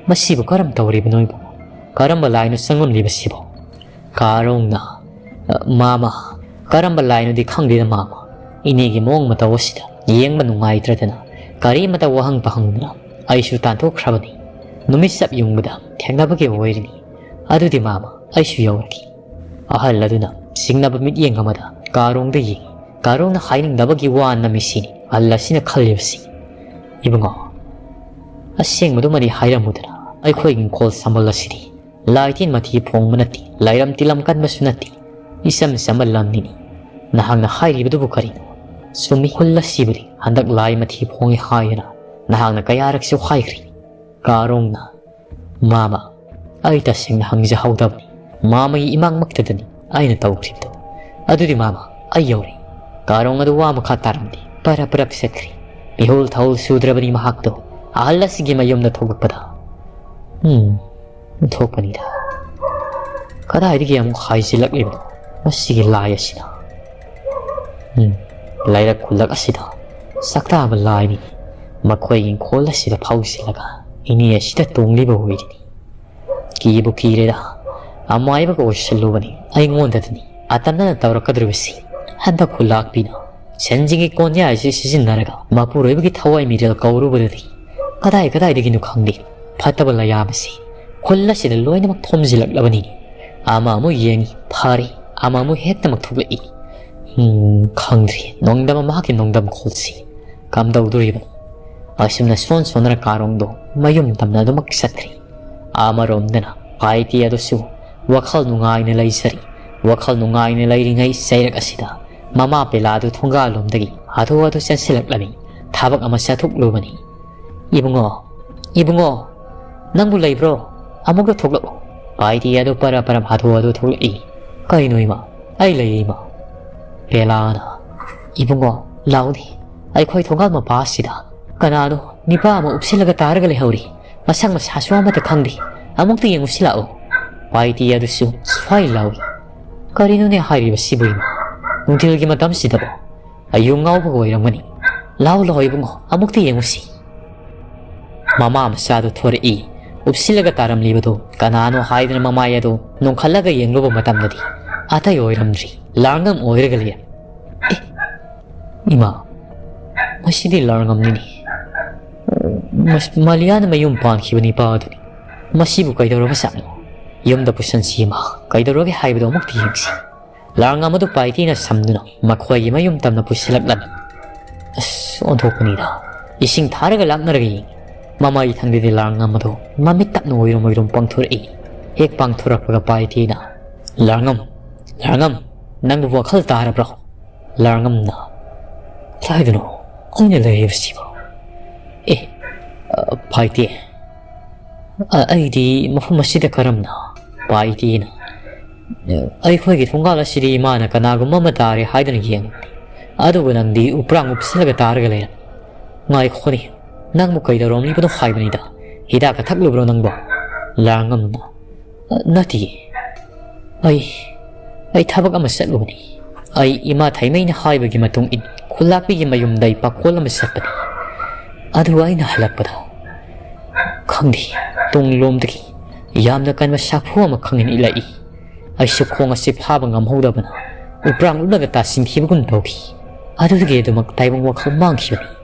ꯃꯁꯤꯕꯨ ꯀꯔꯝ ꯇꯧꯔꯤꯕꯅꯣ ꯏꯕꯨꯡꯉꯣ? ꯀꯔꯝꯕ ꯂꯥꯏꯅꯣ ꯆꯪꯂꯝꯂꯤꯕꯁꯤꯕꯣ?" ꯀꯥꯔꯣꯡꯅ, "ꯑ, ꯃꯥꯃ, ꯀꯔꯝꯕ ꯂꯥꯏꯅꯣꯗꯤ ꯈꯪꯗꯦꯗ ꯃꯥꯃ꯫ ꯏꯅꯦꯒꯤ ꯃꯑꯣꯡ ꯃꯇꯧ ꯑꯁꯤꯗ ꯌꯦꯡꯕ ꯅꯨꯡꯉꯥꯏꯇ꯭ꯔꯗꯅ ꯀꯔꯤꯃꯇ ꯋꯥꯍꯪ ꯄꯥꯍꯪꯗꯅ ꯑꯩꯁꯨ ꯇꯥꯟꯊꯣꯛꯈ꯭ꯔꯕꯅꯤ꯫ ꯅꯨꯃꯤꯠ ꯆꯞ ꯌꯨꯡꯕꯗ ꯊꯦꯡꯅꯕꯒꯤ ꯑꯣꯏꯔꯅꯤ꯫ "ꯑꯗꯨꯗꯤ ꯃꯥꯃ, ꯑꯩꯁꯨ ꯌꯧꯔꯒꯦ꯫" ꯑꯍꯜ ꯑꯗꯨꯅ ꯆꯤꯡꯅꯕ ꯃꯤꯠꯌꯦꯡ ꯑꯃꯗ ꯀꯥꯔꯣꯡꯗ ꯌꯦꯡꯉꯤ꯫ ꯀꯥꯔꯣꯡꯅ ꯍꯥꯏꯅꯤꯡꯗꯕꯒꯤ ꯋꯥ ꯅꯝꯃꯤꯁꯤꯅꯤ ꯑꯍꯜ ꯑꯁꯤꯅ ꯈꯜꯂꯤꯕꯁꯤ꯫ "ꯏꯕꯨꯡꯉꯣ, ꯑꯁꯦꯡꯕꯗꯨꯃꯗꯤ ꯍꯥꯏꯔꯝꯃꯨꯗꯅ, ꯑꯩꯈꯣꯏꯒꯤ ꯏꯪꯈꯣꯜ ꯁꯝꯕꯜ ꯑꯁꯤꯗꯤ ꯂꯥꯏꯇꯤꯟ ꯃꯊꯤ ꯐꯣꯡꯕ ꯅꯠꯇꯦ, ꯂꯥꯏꯔꯝ ꯇꯤꯂꯝ ꯀꯟꯕꯁꯨ ꯅꯠꯇꯦ, ꯏꯆꯝ ꯆꯝꯕ ꯂꯝꯅꯤꯅꯤ꯫ ꯅꯍꯥꯛꯅ ꯍꯥꯏꯔꯤꯕꯗꯨꯕꯨ ꯀꯔꯤꯅꯣ? ꯆꯨꯝꯃꯤ, ꯈꯨꯜ ꯑꯁꯤꯕꯨꯗꯤ ꯍꯟꯗꯛ ꯂꯥꯏ ꯃꯊꯤ ꯐꯣꯡꯉꯦ ꯍꯥꯏꯗꯅ ꯅꯍꯥꯛꯅ ꯀꯌꯥꯔꯛꯁꯨ ꯍꯥꯏꯈ꯭ꯔꯦ꯫" ꯀꯥꯔꯣꯡꯅ, "ꯃꯥꯃ, ꯑꯩ ꯇꯁꯦꯡꯅ ꯍꯪꯖꯍꯧꯗꯕꯅꯤ꯫ ꯃꯥꯃꯒꯤ ꯏꯃꯥꯡꯃꯛꯇꯗꯅꯤ ꯑꯩꯅ ꯇꯧꯈ꯭ꯔꯤꯕꯗꯣ꯫ ꯑꯗꯨꯗꯤ ꯃꯥꯃ, ꯑꯩ ꯌꯧꯔꯦ꯫" ꯀꯥꯔꯣꯡ ꯑꯗꯨ ꯋꯥ ꯃꯈꯥ ꯇꯥꯔꯝꯗꯦ꯫ ꯄꯔꯞ ꯄꯔꯞ ꯆꯠꯈ꯭ꯔꯦ꯫ ꯃꯤꯍꯨꯜ ꯊꯧꯜ ꯁꯨꯗ꯭ꯔꯕꯅꯤ ꯃꯍꯥꯛꯇꯣ꯫ ꯑꯍꯜ ꯑꯁꯤꯒꯤ ꯃꯌꯨꯝꯗ ꯊꯣꯛꯂꯛꯄꯗ, ꯎꯝ, ꯊꯣꯛꯄꯅꯤꯗ꯫ ꯀꯗꯥꯏꯗꯒꯤ ꯑꯃꯨꯛ ꯍꯥꯏꯖꯤꯜꯂꯛꯂꯤꯕꯅꯣ ꯃꯁꯤꯒꯤ ꯂꯥꯏ ꯑꯁꯤꯅ? ꯎꯝ, ꯂꯩꯔꯛ ꯈꯨꯜꯂꯛ ꯑꯁꯤꯗ ꯁꯛꯇꯥꯕ ꯂꯥꯏꯅꯤ꯫ ꯃꯈꯣꯏꯒꯤ ꯏꯪꯈꯣꯜ ꯑꯁꯤꯗ ꯐꯥꯎꯁꯤꯜꯂꯒ ꯏꯅꯦ ꯑꯁꯤꯗ ꯇꯣꯡꯂꯤꯕ ꯑꯣꯏꯔꯤꯅꯤ꯫ ꯀꯤꯕꯨ ꯀꯤꯔꯦꯗ꯫ ꯑꯃꯥꯏꯕꯒ ꯑꯣꯏꯁꯜꯂꯨꯕꯅꯤ ꯑꯩꯉꯣꯟꯗꯗꯅꯤ ꯑꯇꯝꯅꯅ ꯇꯧꯔꯛꯀꯗꯧꯔꯤꯕꯁꯤ꯫ ꯍꯟꯗꯛ ꯈꯨꯂꯥꯛꯄꯤꯅ ꯁꯟꯁꯤꯡꯒꯤ ꯀꯣꯟꯌꯥꯏ ꯑꯁꯤ ꯁꯤꯖꯤꯟꯅꯔꯒ ꯃꯄꯨꯔꯣꯏꯕꯒꯤ ꯊꯋꯥꯏ ꯃꯤꯔꯦꯜ ꯀꯧꯔꯨꯕꯗꯗꯤ ꯀꯗꯥꯏ ꯀꯗꯥꯏꯗꯒꯤꯅꯣ ꯈꯪꯗꯦ, ꯐꯠꯇꯕ ꯂꯩꯌꯥꯝ ꯑꯁꯤ ꯈꯨꯜ ꯑꯁꯤꯗ ꯂꯣꯏꯅꯃꯛ ꯊꯣꯝꯖꯤꯜꯂꯛꯂꯕꯅꯤꯅꯦ꯫ ꯑꯃ ꯑꯃꯨꯛ ꯌꯦꯡꯉꯤ, ꯐꯔꯦ, ꯑꯃ ꯑꯃꯨꯛ ꯍꯦꯛꯇꯃꯛ ꯊꯣꯛꯂꯛꯏ꯫ ꯎꯝ, ꯈꯪꯗ꯭ꯔꯤ, ꯅꯣꯡꯗꯝ ꯃꯍꯥꯛꯀꯤ ꯅꯣꯡꯗꯝ ꯈꯣꯜꯁꯤ ꯀꯝꯗꯧꯗꯣꯔꯤꯕꯅꯣ? ꯑꯁꯨꯝꯅ ꯁꯣꯟ ꯁꯣꯟꯅꯔ ꯀꯥꯔꯣꯡꯗꯣ ꯃꯌꯨꯝ ꯇꯝꯅ ꯑꯗꯨꯃꯛ ꯆꯠꯈ꯭ꯔꯤ꯫ ꯑꯃꯔꯣꯝꯗꯅ ꯄꯥꯏꯇꯤ ꯑꯗꯨꯁꯨ ꯋꯥꯈꯜ ꯅꯨꯡꯉꯥꯏꯅ ꯂꯩꯖꯔꯤ꯫ ꯋꯥꯈꯜ ꯅꯨꯡꯉꯥꯏꯅ ꯂꯩꯔꯤꯉꯩ ꯆꯩꯔꯛ ꯑꯁꯤꯗ ꯃꯃꯥ ꯄꯦꯂꯥꯗꯨ ꯊꯣꯡꯒꯥꯜꯂꯣꯝꯗꯒꯤ ꯍꯥꯊꯨ ꯍꯥꯊꯨ ꯆꯦꯟꯁꯤꯜꯂꯛꯂꯝꯃꯤ꯫ ꯊꯕꯛ ꯑꯃ ꯆꯠꯊꯣꯛꯂꯨꯕꯅꯤ꯫ "ꯏꯕꯨꯡꯉꯣ, ꯏꯕꯨꯡꯉꯣ, ꯅꯪꯕꯨ ꯂꯩꯕ꯭ꯔꯣ? ꯑꯃꯨꯛꯇ ꯊꯣꯛꯂꯛꯎ꯫" ꯄꯥꯏꯇꯤ ꯑꯗꯨ ꯄꯔ ꯄꯔ ꯍꯥꯊꯨ ꯍꯥꯊꯨ ꯊꯣꯛꯂꯛꯏ꯫ "ꯀꯩꯅꯣ ꯏꯃꯥ? ꯑꯩ ꯂꯩꯌꯦ ꯏꯃꯥ꯫" ꯄꯦꯂꯥꯅ, "ꯏꯕꯨꯡꯉꯣ, ꯂꯥꯛꯎꯅꯦ꯫ ꯑꯩꯈꯣꯏ ꯊꯣꯡꯒꯥꯜ ꯃꯄꯥ ꯑꯁꯤꯗ ꯀꯅꯥꯅꯣ ꯅꯤꯄꯥ ꯑꯃ ꯎꯞꯁꯤꯜꯂꯒ ꯇꯥꯔꯒ ꯂꯩꯍꯧꯔꯤ꯫ ꯃꯁꯛ ꯃꯁꯥꯁꯨ ꯑꯃꯠꯇ ꯈꯪꯗꯦ꯫ ꯑꯃꯨꯛꯇ ꯌꯦꯡꯉꯨꯁꯤ ꯂꯥꯛꯑꯣ꯫" ꯄꯥꯏꯇꯤ ꯑꯗꯨꯁꯨ ꯁ꯭ꯋꯥꯏ ꯂꯥꯎꯏ꯫ "ꯀꯔꯤꯅꯣꯅꯦ ꯍꯥꯏꯔꯤꯕꯁꯤꯕꯨ ꯏꯃꯥ? ꯅꯨꯡꯊꯤꯜꯒꯤ ꯃꯇꯝꯁꯤꯗꯕꯣ? ꯑꯌꯨꯛ ꯉꯥꯎꯕꯒ ꯑꯣꯏꯔꯝꯒꯅꯤ꯫ ꯂꯥꯎ ꯂꯥꯎ ꯏꯕꯨꯡꯉꯣ, ꯑꯃꯨꯛꯇ ꯌꯦꯡꯉꯨꯁꯤ꯫" ꯃꯃꯥ ꯃꯆꯥꯗꯨ ꯊꯣꯔꯛꯏ꯫ ꯎꯞꯁꯤꯜꯂꯒ ꯇꯥꯔꯝꯂꯤꯕꯗꯨ ꯀꯅꯥꯅꯣ ꯍꯥꯏꯗꯅ ꯃꯃꯥꯏ ꯑꯗꯨ ꯅꯣꯡꯈꯠꯂꯒ ꯌꯦꯡꯂꯨꯕ ꯃꯇꯝꯗꯗꯤ ꯑꯇꯩ ꯑꯣꯏꯔꯝꯗ꯭ꯔꯤ꯫ ꯂꯥꯡꯉꯝ ꯑꯣꯏꯔꯒ ꯂꯩꯔꯝꯃꯤ꯫ "ꯑꯦ, ꯏꯃꯥ, ꯃꯁꯤꯗꯤ ꯂꯥꯡꯉꯝꯅꯤꯅꯦ꯫ ꯃꯁ-, ꯃꯥꯂꯤꯌꯥꯅ ꯃꯌꯨꯝ ꯄꯥꯟꯈꯤꯕ ꯅꯤꯄꯥ ꯑꯗꯨꯅꯤ꯫ ꯃꯁꯤꯕꯨ ꯀꯩꯗꯧꯔꯕ ꯖꯥꯠꯅꯣ?" ꯌꯨꯝꯗ ꯄꯨꯁꯟꯁꯤ ꯏꯃꯥ, ꯀꯩꯗꯧꯔꯒꯦ ꯍꯥꯏꯕꯗꯣ ꯑꯃꯨꯛꯇ ꯌꯦꯡꯁꯤ꯫ ꯂꯥꯔꯉꯝ ꯑꯗꯨ ꯄꯥꯏꯇꯤꯅ ꯁꯝꯗꯨꯅ ꯃꯈꯣꯏꯒꯤ ꯃꯌꯨꯝ ꯇꯝꯅ ꯄꯨꯁꯤꯜꯂꯛꯂꯝꯃꯤ꯫ ꯑꯁ, ꯑꯣꯟꯊꯣꯛꯄꯅꯤꯗ꯫ ꯏꯁꯤꯡ ꯊꯥꯔꯒ ꯂꯥꯛꯅꯔꯒ ꯌꯦꯡꯉꯤ꯫ ꯃꯃꯥꯏ ꯊꯪꯗꯗꯤ ꯂꯥꯔꯉꯝ ꯑꯗꯨ ꯃꯃꯤꯠ ꯇꯞꯅ ꯑꯣꯏꯔꯨꯝ ꯑꯣꯏꯔꯨꯝ ꯄꯥꯡꯊꯣꯔꯛꯏ꯫ ꯍꯦꯛ ꯄꯥꯡꯊꯣꯔꯛꯄꯒ ꯄꯥꯏꯇꯤꯅ, "ꯂꯥꯔꯉꯝ, ꯂꯥꯔꯉꯝ, ꯅꯪꯕꯨ ꯋꯥꯈꯜ ꯇꯥꯔꯕ꯭ꯔꯣ?" ꯂꯥꯔꯉꯝꯅ, "ꯀꯗꯥꯏꯗꯅꯣ ꯑꯩꯅ ꯂꯩꯔꯤꯕꯁꯤꯕꯣ?" "ꯑꯦ, ꯑ, ꯄꯥꯏꯇꯤ, ꯑ, ꯑꯩꯗꯤ ꯃꯐꯝ ꯑꯁꯤꯗ ꯀꯔꯝꯅ?" ꯄꯥꯏꯇꯤꯅ, "ꯑꯩꯈꯣꯏꯒꯤ ꯊꯣꯡꯒꯥꯜ ꯑꯁꯤꯗꯤ ꯏꯃꯥꯅ ꯀꯅꯥꯒꯨꯝꯕ ꯑꯃ ꯇꯥꯔꯦ ꯍꯥꯏꯗꯨꯅ ꯌꯦꯡꯂꯤꯕꯅꯤ, ꯑꯗꯨꯕꯨ ꯅꯪꯗꯤ ꯎꯄ꯭ꯔꯥꯡ ꯎꯞꯁꯤꯜꯂꯒ ꯇꯥꯔꯒ ꯂꯩꯔꯝꯃꯤ꯫ ꯉꯥꯏꯈꯣꯅꯦ, ꯅꯪꯕꯨ ꯀꯩꯗꯧꯔꯝꯂꯤꯕꯅꯣ ꯍꯥꯏꯕꯅꯤꯗ꯫ ꯍꯤꯗꯥꯛꯀ ꯊꯛꯂꯨꯕ꯭ꯔꯣ ꯅꯪꯕꯣ?" ꯂꯥꯔꯉꯝꯅ, "ꯅꯠꯇꯤꯌꯦ꯫ ꯑꯩ, ꯑꯩ ꯊꯕꯛ ꯑꯃ ꯆꯠꯂꯨꯕꯅꯤ꯫ ꯑꯩ ꯏꯃꯥ ꯊꯩꯃꯩꯅ ꯍꯥꯏꯕꯒꯤ ꯃꯇꯨꯡ ꯏꯟ ꯈꯨꯜꯂꯥꯛꯄꯤꯒꯤ ꯃꯌꯨꯝꯗ ꯑꯩ ꯄꯥꯈꯣꯜ ꯑꯃ ꯆꯠꯄꯅꯤ꯫ ꯑꯗꯨꯒ ꯑꯩꯅ ꯍꯜꯂꯛꯄꯗ, ꯈꯪꯗꯦ, ꯇꯨꯡꯂꯣꯝꯗꯒꯤ ꯌꯥꯝꯅ ꯀꯟꯕ ꯁꯥꯐꯨ ꯑꯃ ꯈꯪꯏꯟ ꯏꯜꯂꯛꯏ꯫ ꯑꯩꯁꯨ ꯈꯣꯡ ꯑꯁꯤ ꯐꯥꯕ ꯉꯝꯍꯧꯗꯕꯅ ꯎꯄ꯭ꯔꯥꯡ ꯎꯞꯂꯒ ꯇꯥꯁꯤꯟꯈꯤꯕꯒꯨꯝ ꯇꯧꯈꯤ꯫ ꯑꯗꯨꯗꯒꯤ ꯑꯗꯨꯃꯛ ꯇꯥꯏꯕꯪ ꯋꯥꯈꯜ ꯃꯥꯡꯈꯤꯕꯅꯤ꯫